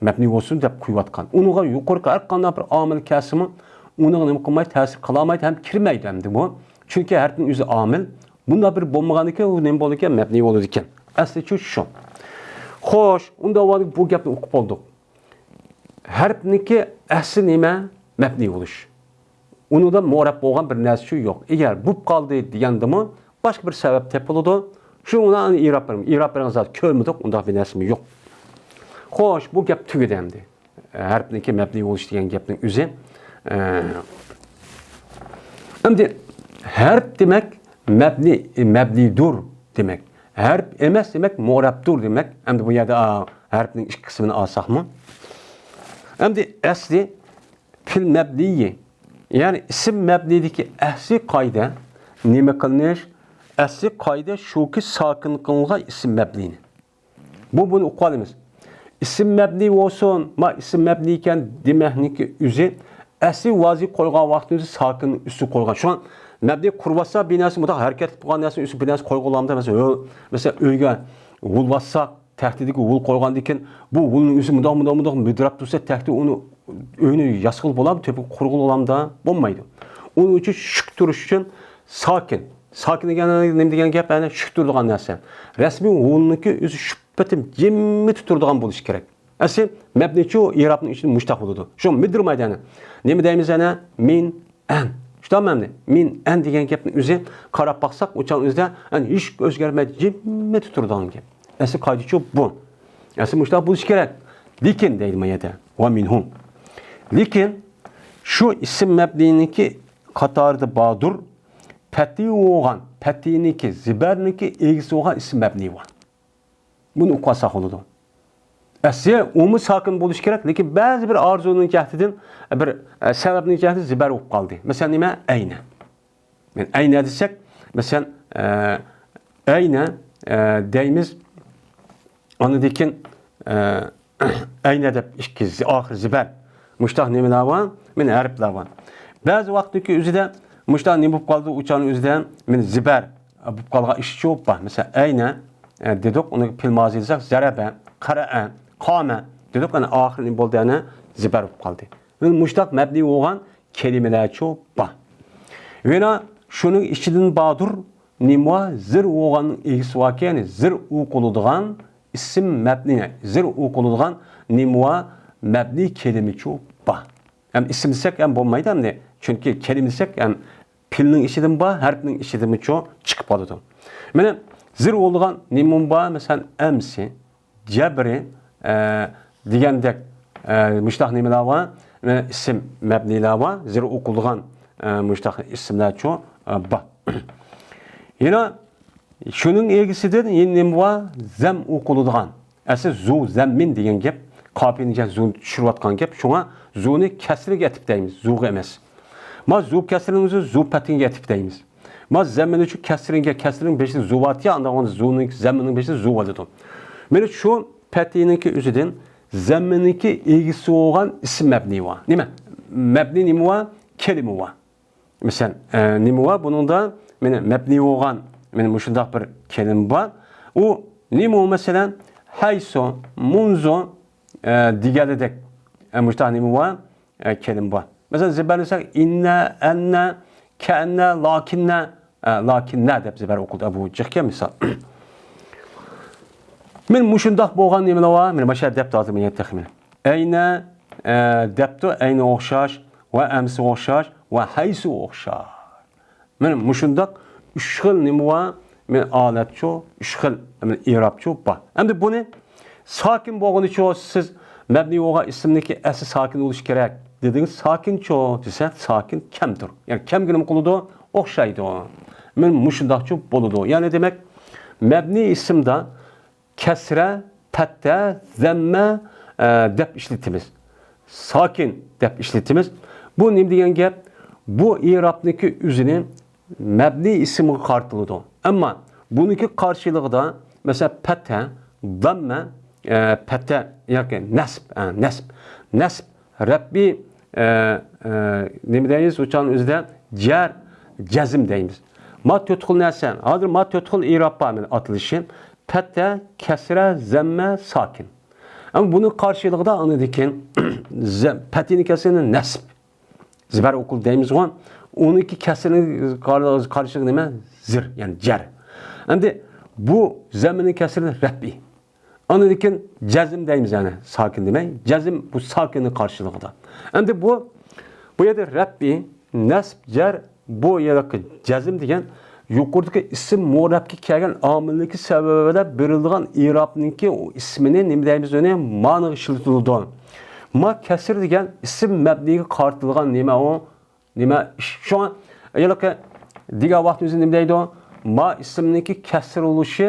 مەبنى بولسۇن دەپ قويۇۋاتقان. ئۇنىڭغا يۇقىرىقى ھەر قانداق بىر ئامىل كەلسىمۇ، ئۇنىڭغا نېمە قىلمايدۇ، تەسىر قىلالمايدۇ ھەم كىرمەيدۇ ئەمدى بۇ. چۈنكى ھەرپنىڭ ئۆزى ئامىل. بۇنداق بىر بولمىغاندىكىن ئۇ نېمە بولىدىكەن؟ مەبنى بولىدىكەن. ئەسلىچۇ شۇ. خوش، ئۇنداق بولغاندا بۇ گەپنى ئۇقۇپ بولدۇق. ھەرپنىڭكى ئەسلى نېمە؟ مەبنى بولۇش. ئۇنىڭدا مۇرەب بولغان بىر نەرسىچۇ يوق. ئەگەر بولۇپ قالدى دېگەندىمۇ باشقا بىر سەۋەب تېپىلىدۇ. شۇنىڭ بىلەن ئېراب بېرىڭ. ئېراب بېرىڭ زادى كۆرمىدۇق، ئۇنداق بىر نەرسىمۇ يوق. خوش، بۇ گەپ تۈگىدى ئەمدى. ھەرپنىڭكى مەبنى بولۇش دېگەن گەپنىڭ ئۆزى. ئە، ئەمدى ھەرپ دېمەك مەبنى، مەبنىدۇر دېمەك. ھەرپ ئەمەس دېمەك مۇرەبدۇر دېمەك. ئەمدى بۇ يەردە، ئا، ھەرپنىڭ ئىككى قىسمىنى ئالساقمۇ. ئەمدى ئەسلى پېئىل مەبنىيى، يەنى ئىسىم مەبنىدىكى ئەسلى قائىدە نېمە قىلىنىش؟ ئەسلى قائىدە شۇكى، ساكىن قىلىنغان ئىسىم مەبنىنى. بۇ، بۇنى ئۇقۇۋالىمىز. ئىسىم مەبنىي بولسۇن، ما ئىسىم مەبنىي ئىكەن دېمەكنىڭكى ئۆزى ئەسلى ۋازى قويغان ۋاقتىمىزدا ساكىن ئۈستى قويغان. شۇڭا مەبنىي قۇرۇۋاتسا بىر نەرسە، مۇنداق ھەرىكەتلىك بولغان نەرسىنىڭ ئۈستىگە بىر نەرسە قويغىلى بولامدۇ؟ مەسىلەن، ئۆ-، مەسىلەن، ئۆيگە ھۇل باسساق، تەختىدىكى ھۇل قويغاندىن كېيىن، بۇ ھۇلنىڭ ئۆزى مۇنداق، مۇنداق، مۇنداق مۈدۈرەپ تۇرسا، تەختە ئۇنى ئۆينى ياسىغىلى بولامدۇ، تۆپىگە قۇرغىلى بولامدۇ؟ بولمايدۇ. ئۇنىڭ ئۈچۈن شۈك تۇرۇش ئۈچۈن ساكىن. ساكىن دېگەن نېمە دېگەن گەپ؟ يەنى شۈك تۇرىدىغان نەرسە. رەسمىي ھۇلنىڭكى ئۆزى شۈك پېتىم جىممىتى تۇرىدىغان بولۇشى كېرەك. ئەسلى مەبنىچۇ ئېرابنىڭ ئىچىدە مۇشتاق بولىدۇ. شۇ مىدىرمايدۇ يەنى. نېمە دەيمىز يەنە؟ مىن ئەن. شۇنداق مەنىدە. مىن ئەن دېگەن گەپنىڭ ئۆزى قاراپ باقساق، ئۇ چاغنىڭ ئۆزىدە يەنى ھېچ ئۆزگەرمەيدۇ، جىممىتى تۇرىدىغان گەپ. ئەسلى قائىدىچۇ بۇ. ئەسلى مۇشۇنداق بولۇشى كېرەك. لېكىن دەيدۇ ما يەردە. ۋە مىنھۇم. لېكىن شۇ ئىسىم مەبنىنىڭكى قاتارىدا باردۇر. پەتھى بولغان، پەتھىنىڭكى، زېبەرنىڭكى ئىگىسى بولغان ئىسىم مەبنى بار. بۇنى ئوقۇۋالساق بولىدۇ. ئەسلى ئۇمۇ ساكىن بولۇشى كېرەك، لېكىن بەزى بىر ئارزۇنىڭ جەھىتىدىن، بىر، ئە، سەۋەبنىڭ جەھىتىدىن زىبەر بولۇپ قالدى. مەسىلەن، نېمە؟ ئەينە. مەن ئەينە دېسەك، مەسىلەن، ئە، ئەينە، ئە، دەيمىز. ئاندىن كېيىن، ئە، ئەينە دەپ ئىككى زى-، ئاخىر زىبەر. مۇشتاق نېمىلەر بار؟ مەن ھەرپلەر بار. بەزى ۋاقىتتىكى ئۆزىدە مۇشتاق نېمە بولۇپ قالدى؟ ئۇچانىڭ ئۆزىدە مەن زىبەر بولۇپ قالغان ئىش چوپ بار. مەسىلەن، ئەينە، ئە، دېدۇق، ئۇنى پېئىل مازى دېسەك، زەرەبە، قەرەئە، قامە دېدۇق، ئەنە ئاخىرى نېمە بولدى؟ ئەنە زىبەر بولۇپ قالدى. مۇشتاق مەبنىي بولغان كەلىمىلەرچۇ بار. يەنە شۇنىڭ ئىچىدىن باردۇر، نېمە بار؟ زىر بولغان ئىگىسى باركەن، يەنى زىر ئوقۇلىدىغان ئىسىم مەبنىي، زىر ئوقۇلىدىغان نېمە بار؟ مەبنىي كەلىمىچۇ بار. ھەم ئىسىم دېسەك ھەم بولمايدۇ ئەمدى. چۈنكى كەلىمە دېسەك ھەم پېئىلنىڭ ئىچىدىن بار، ھەرپنىڭ ئىچىدىنمۇچۇ چىقىپ قالىدۇ. مانا زىر بولىدىغان نېمە بار؟ مەسىلەن، ئەمسى، جەبرى، ئە، دېگەندەك، ئە، مۇشتاق نېمىلەر بار؟ مانا ئىسىم مەبنىيلەر بار، زىر ئوقۇلىدىغان، ئە، مۇشتاق ئىسىملەرچۇ، ئە، بار. يەنە شۇنىڭ ئىگىسىدىن يەنە نېمە بار؟ زەم ئوقۇلىدىغان. ئەسلى زۇ زەممىن دېگەن گەپ، قاپىيىنى زۇنى چۈشۈرۈۋاتقان گەپ، شۇڭا زۇنى كەسرىگە ئەتىپ دەيمىز، زۇغا ئەمەس. ما زۇ كەسرىنىڭ ئۆزى زۇ پەتھىگە ئەتىپ دەيمىز. ما زەممىنى شۇ كەسرىگە، كەسرىنىڭ بېشىدا زۇ بارتى، ئاندىن زۇنىڭ، زەممىنىڭ بېشىدا زۇ بولىدۇ. مانا شۇ پەتھىنىڭكى ئۆزىدىن زەممىنىڭكى ئىگىسى بولغان ئىسىم مەبنىي بار. نېمە؟ مەبنىي نېمە بار؟ كەلىمە بار. مەسىلەن، ئە، نېمە بار بۇنىڭدا؟ مانا مەبنىي بولغان، مانا مۇشۇنداق بىر كەلىمە بار. ئۇ نېمە ئۇ؟ مەسىلەن، ھەيسۇ، مۇنزۇ، ئە، دېگەنلىدەك، ئە، مۇشۇنداق نېمە بار؟ ئە، كەلىمە بار. مەسىلەن، زىبەرنى دېسەك، ئىننە، ئەننە، كەئەننە، لاكىننە، ئە، لاكىننە دەپ زىبەر ئوقۇلدى. بۇ جىقكەن مىسال. مانا مۇشۇنداق بولغان نېمىلەر بار؟ مانا ماشۇ يەردە دەپتۇ ھازىر، مانا تېخى مانا. ئەينە، ئە، دەپتۇ، ئەينە ئوخشاش، ۋە ئەمسىگە ئوخشاش، ۋە ھەيسۇ ئوخشاش. مانا مۇشۇنداق ئۈچ خىل نېمە بار؟ مانا ھالەتچۇ، ئۈچ خىل، مانا ئېرابچۇ بار. ئەمدى بۇنى ساكىن بولغىنىچۇ، سىز مەبنىي بولغان ئىسىمنىڭكى ئەسلى ساكىن بولۇشى كېرەك دېدىڭىز. ساكىنچۇ دېسە، ساكىن كەمدۇر. يەنى كەمگە نېمە قىلىدۇ؟ ئوخشايدۇ. مانا مۇشۇنداقچۇ بولىدۇ. يەنى دېمەك، مەبنىي ئىسىمدا كەسرە، پەتتە، زەممە، ئە، دەپ ئىشلىتىمىز. ساكىن دەپ ئىشلىتىمىز. بۇ نېمە دېگەن گەپ؟ بۇ ئېرابنىڭكى ئۆزىنى مەبنىي ئىسىمغا قارىتىلىدۇ. ئەمما بۇنىڭكى قارشىلىقىدا، مەسىلەن، پەتھە، زەممە، ئە، پەتھە ياكى نەسب، ئە، نەسب. نەسب، رەپئى، ئە، ئە، نېمە دەيمىز؟ ئۇچان ئۆزىدە جەر، جەزم دەيمىز. ما تۆت خىل نەرسە. ھازىر ما تۆت خىل ئېراب بار مانا ئاتىلىشى. پەتھە، كەسرە، زەممە، ساكىن. ئەمما بۇنىڭ قارشىلىقىدا ئاندىن كېيىن زە-، پەتھىنى كەسرىنى نەسب. زىبەر ئوقۇلدى دەيمىزغۇ. ئۇنىڭكى كەسرىنىڭ قار-، قارشىلىقى نېمە؟ زىر، يەنى جەر. ئەمدى بۇ زەممىنىڭ كەسرىنى رەپئى. ئاندىن كېيىن جەزم دەيمىز، يەنى ساكىن دېمەي. جەزم بۇ ساكىننىڭ قارشىلىقىدا. ئەمدى بۇ، بۇ يەردە رەپئى، نەسب، جەر، بۇ يەردىكى جەزم دېگەن يۇقىرىدىكى ئىسىم مۇرەببىگە كەلگەن ئامىلنىڭكى سەۋەبى بىلەن بېرىلىدىغان ئېرابنىڭكى ئۇ ئىسمىنى نېمە دەيمىز ئۇنى؟ مانىغا ئىشلىتىلىدۇ. ما كەسىر دېگەن ئىسىم مەبنىيگە قارىتىلغان نېمە ئۇ؟ نېمە ئىش؟ شۇڭا ھېلىقى دېگەن ۋاقتىمىزدا نېمە دەيدۇ؟ ما ئىسىمنىڭكى كەسىر بولۇشى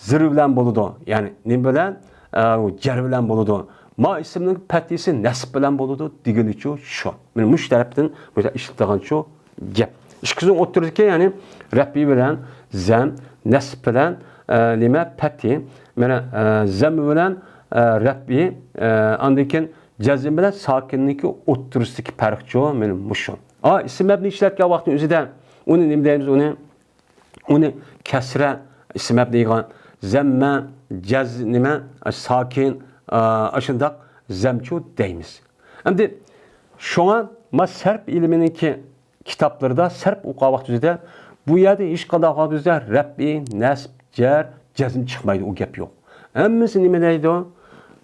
زىر بىلەن بولىدۇ. يەنى نېمە بىلەن؟ ئە، جەر بىلەن بولىدۇ. ما ئىسىمنىڭ پەتھىسى نەسب بىلەن بولىدۇ دېگىنىچۇ شۇ. مانا مۇشۇ تەرەپتىن بۇ ئىشلىتىدىغانچۇ گەپ. ئىككىسىنىڭ ئوتتۇرىدىكى، يەنى رەپئى بىلەن زەم، نەسب بىلەن، ئە، نېمە، پەتھى. مانا، ئە، زەم بىلەن، ئە، رەپئى، ئە، ئاندىن كېيىن جەزم بىلەن ساكىننىڭكى ئوتتۇرىسىدىكى پەرقچۇ، مانا مۇشۇ. ئا، ئىسىم مەبنى ئىشلەتكەن ۋاقتىنىڭ ئۆزىدە ئۇنى نېمە دەيمىز ئۇنى؟ ئۇنى كەسرە، ئىسىم مەبنى دەيدىغان، زەممە، جەز-، نېمە، ساكىن، ئا، ئاشۇنداق زەمچۇ دەيمىز. ئەمدى شۇڭا ما سەرپ ئىلمىنىڭكى كىتابلىرىدا سەرپ ئوقۇغان ۋاقتىدا بۇ يەردە ھېچقانداق ۋاقتىدا رەپئى، نەسب، جەر، جەزم چىقمايدۇ، ئۇ گەپ يوق. ھەممىسى نېمە دەيدۇ؟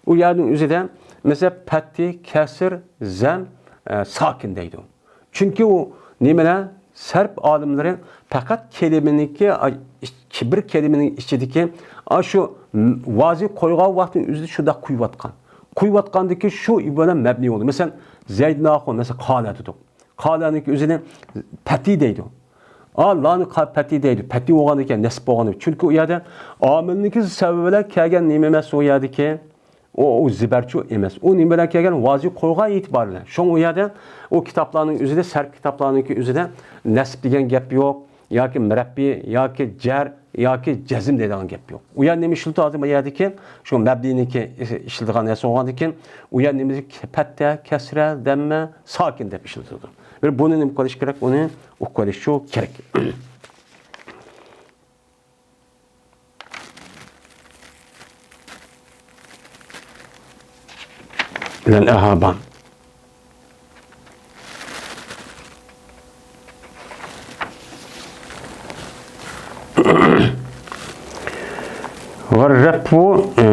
ئۇ يەرنىڭ ئۆزىدە، مەسىلەن، پەتھى، كەسىر، زەم، ئە، ساكىن دەيدۇ. چۈنكى ئۇ نېمىلەر؟ سەرپ ئالىملىرى پەقەت كەلىمىنىڭكى، ئاي، ئىچ-، بىر كەلىمىنىڭ ئىچىدىكى، ئاشۇ م-، ۋازى قويغان ۋاقتىنىڭ ئۆزىدە شۇنداق قويۇۋاتقان. قويۇۋاتقاندىكى شۇ ئىبارە مەبنىي بولدى. مەسىلەن، زەيدۇن ئاخۇن، مەسىلەن، قالە دېدۇق. قالەنىڭكى ئۆزىنى پەتھى دەيدۇ. ئا، لانى قا-، پەتھى دەيدۇ. پەتھى بولغاندىكىن، نەسب بولغاندىكىن. چۈنكى ئۇ يەردە ئامىلنىڭكى سەۋەبى بىلەن كەلگەن نېمە ئەمەس ئۇ يەردىكى. ئۇ، ئۇ زىبەرچۇ ئەمەس. ئۇ نېمە بىلەن كەلگەن؟ ۋازى قويغان ئېتىبارى بىلەن. شۇڭا ئۇ يەردە ئۇ كىتابلارنىڭ ئۆزىدە، سەرپ كىتابلارنىڭكى ئۆزىدە نەسب دېگەن گەپ يوق. ياكى مۇرەببى، ياكى جەر، ياكى جەزم دەيدىغان گەپ يوق. ئۇ يەردە نېمە ئىشلىتىلىدۇ ھازىر بۇ يەردىكى؟ شۇ مەبنىنىڭكى ئىشلىتىدىغان نەرسە بولغاندىكىن، ئۇ يەردە نېمە؟ پەتھە، كەسرە، دەممە، ساكىن دەپ ئىشلىتىلىدۇ. بىر بۇنى نېمە قىلىش كېرەك؟ ئۇنى ئۇقۇۋېلىش شۇ كېرەك. لەن ئەھابان. ۋەررەپۇ، ئى،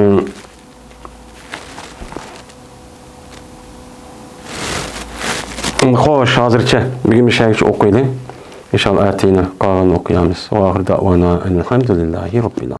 خوش، ھازىرچە بۈگۈن مۇشۇ يەرگىچە ئوقۇيلى. ئىنشاللا ئەتىگىنى قالغىنىنى ئوقۇيمىز. ۋاخىر دەۋانا ئەنىل ھەمدۇلىللاھى رەببىل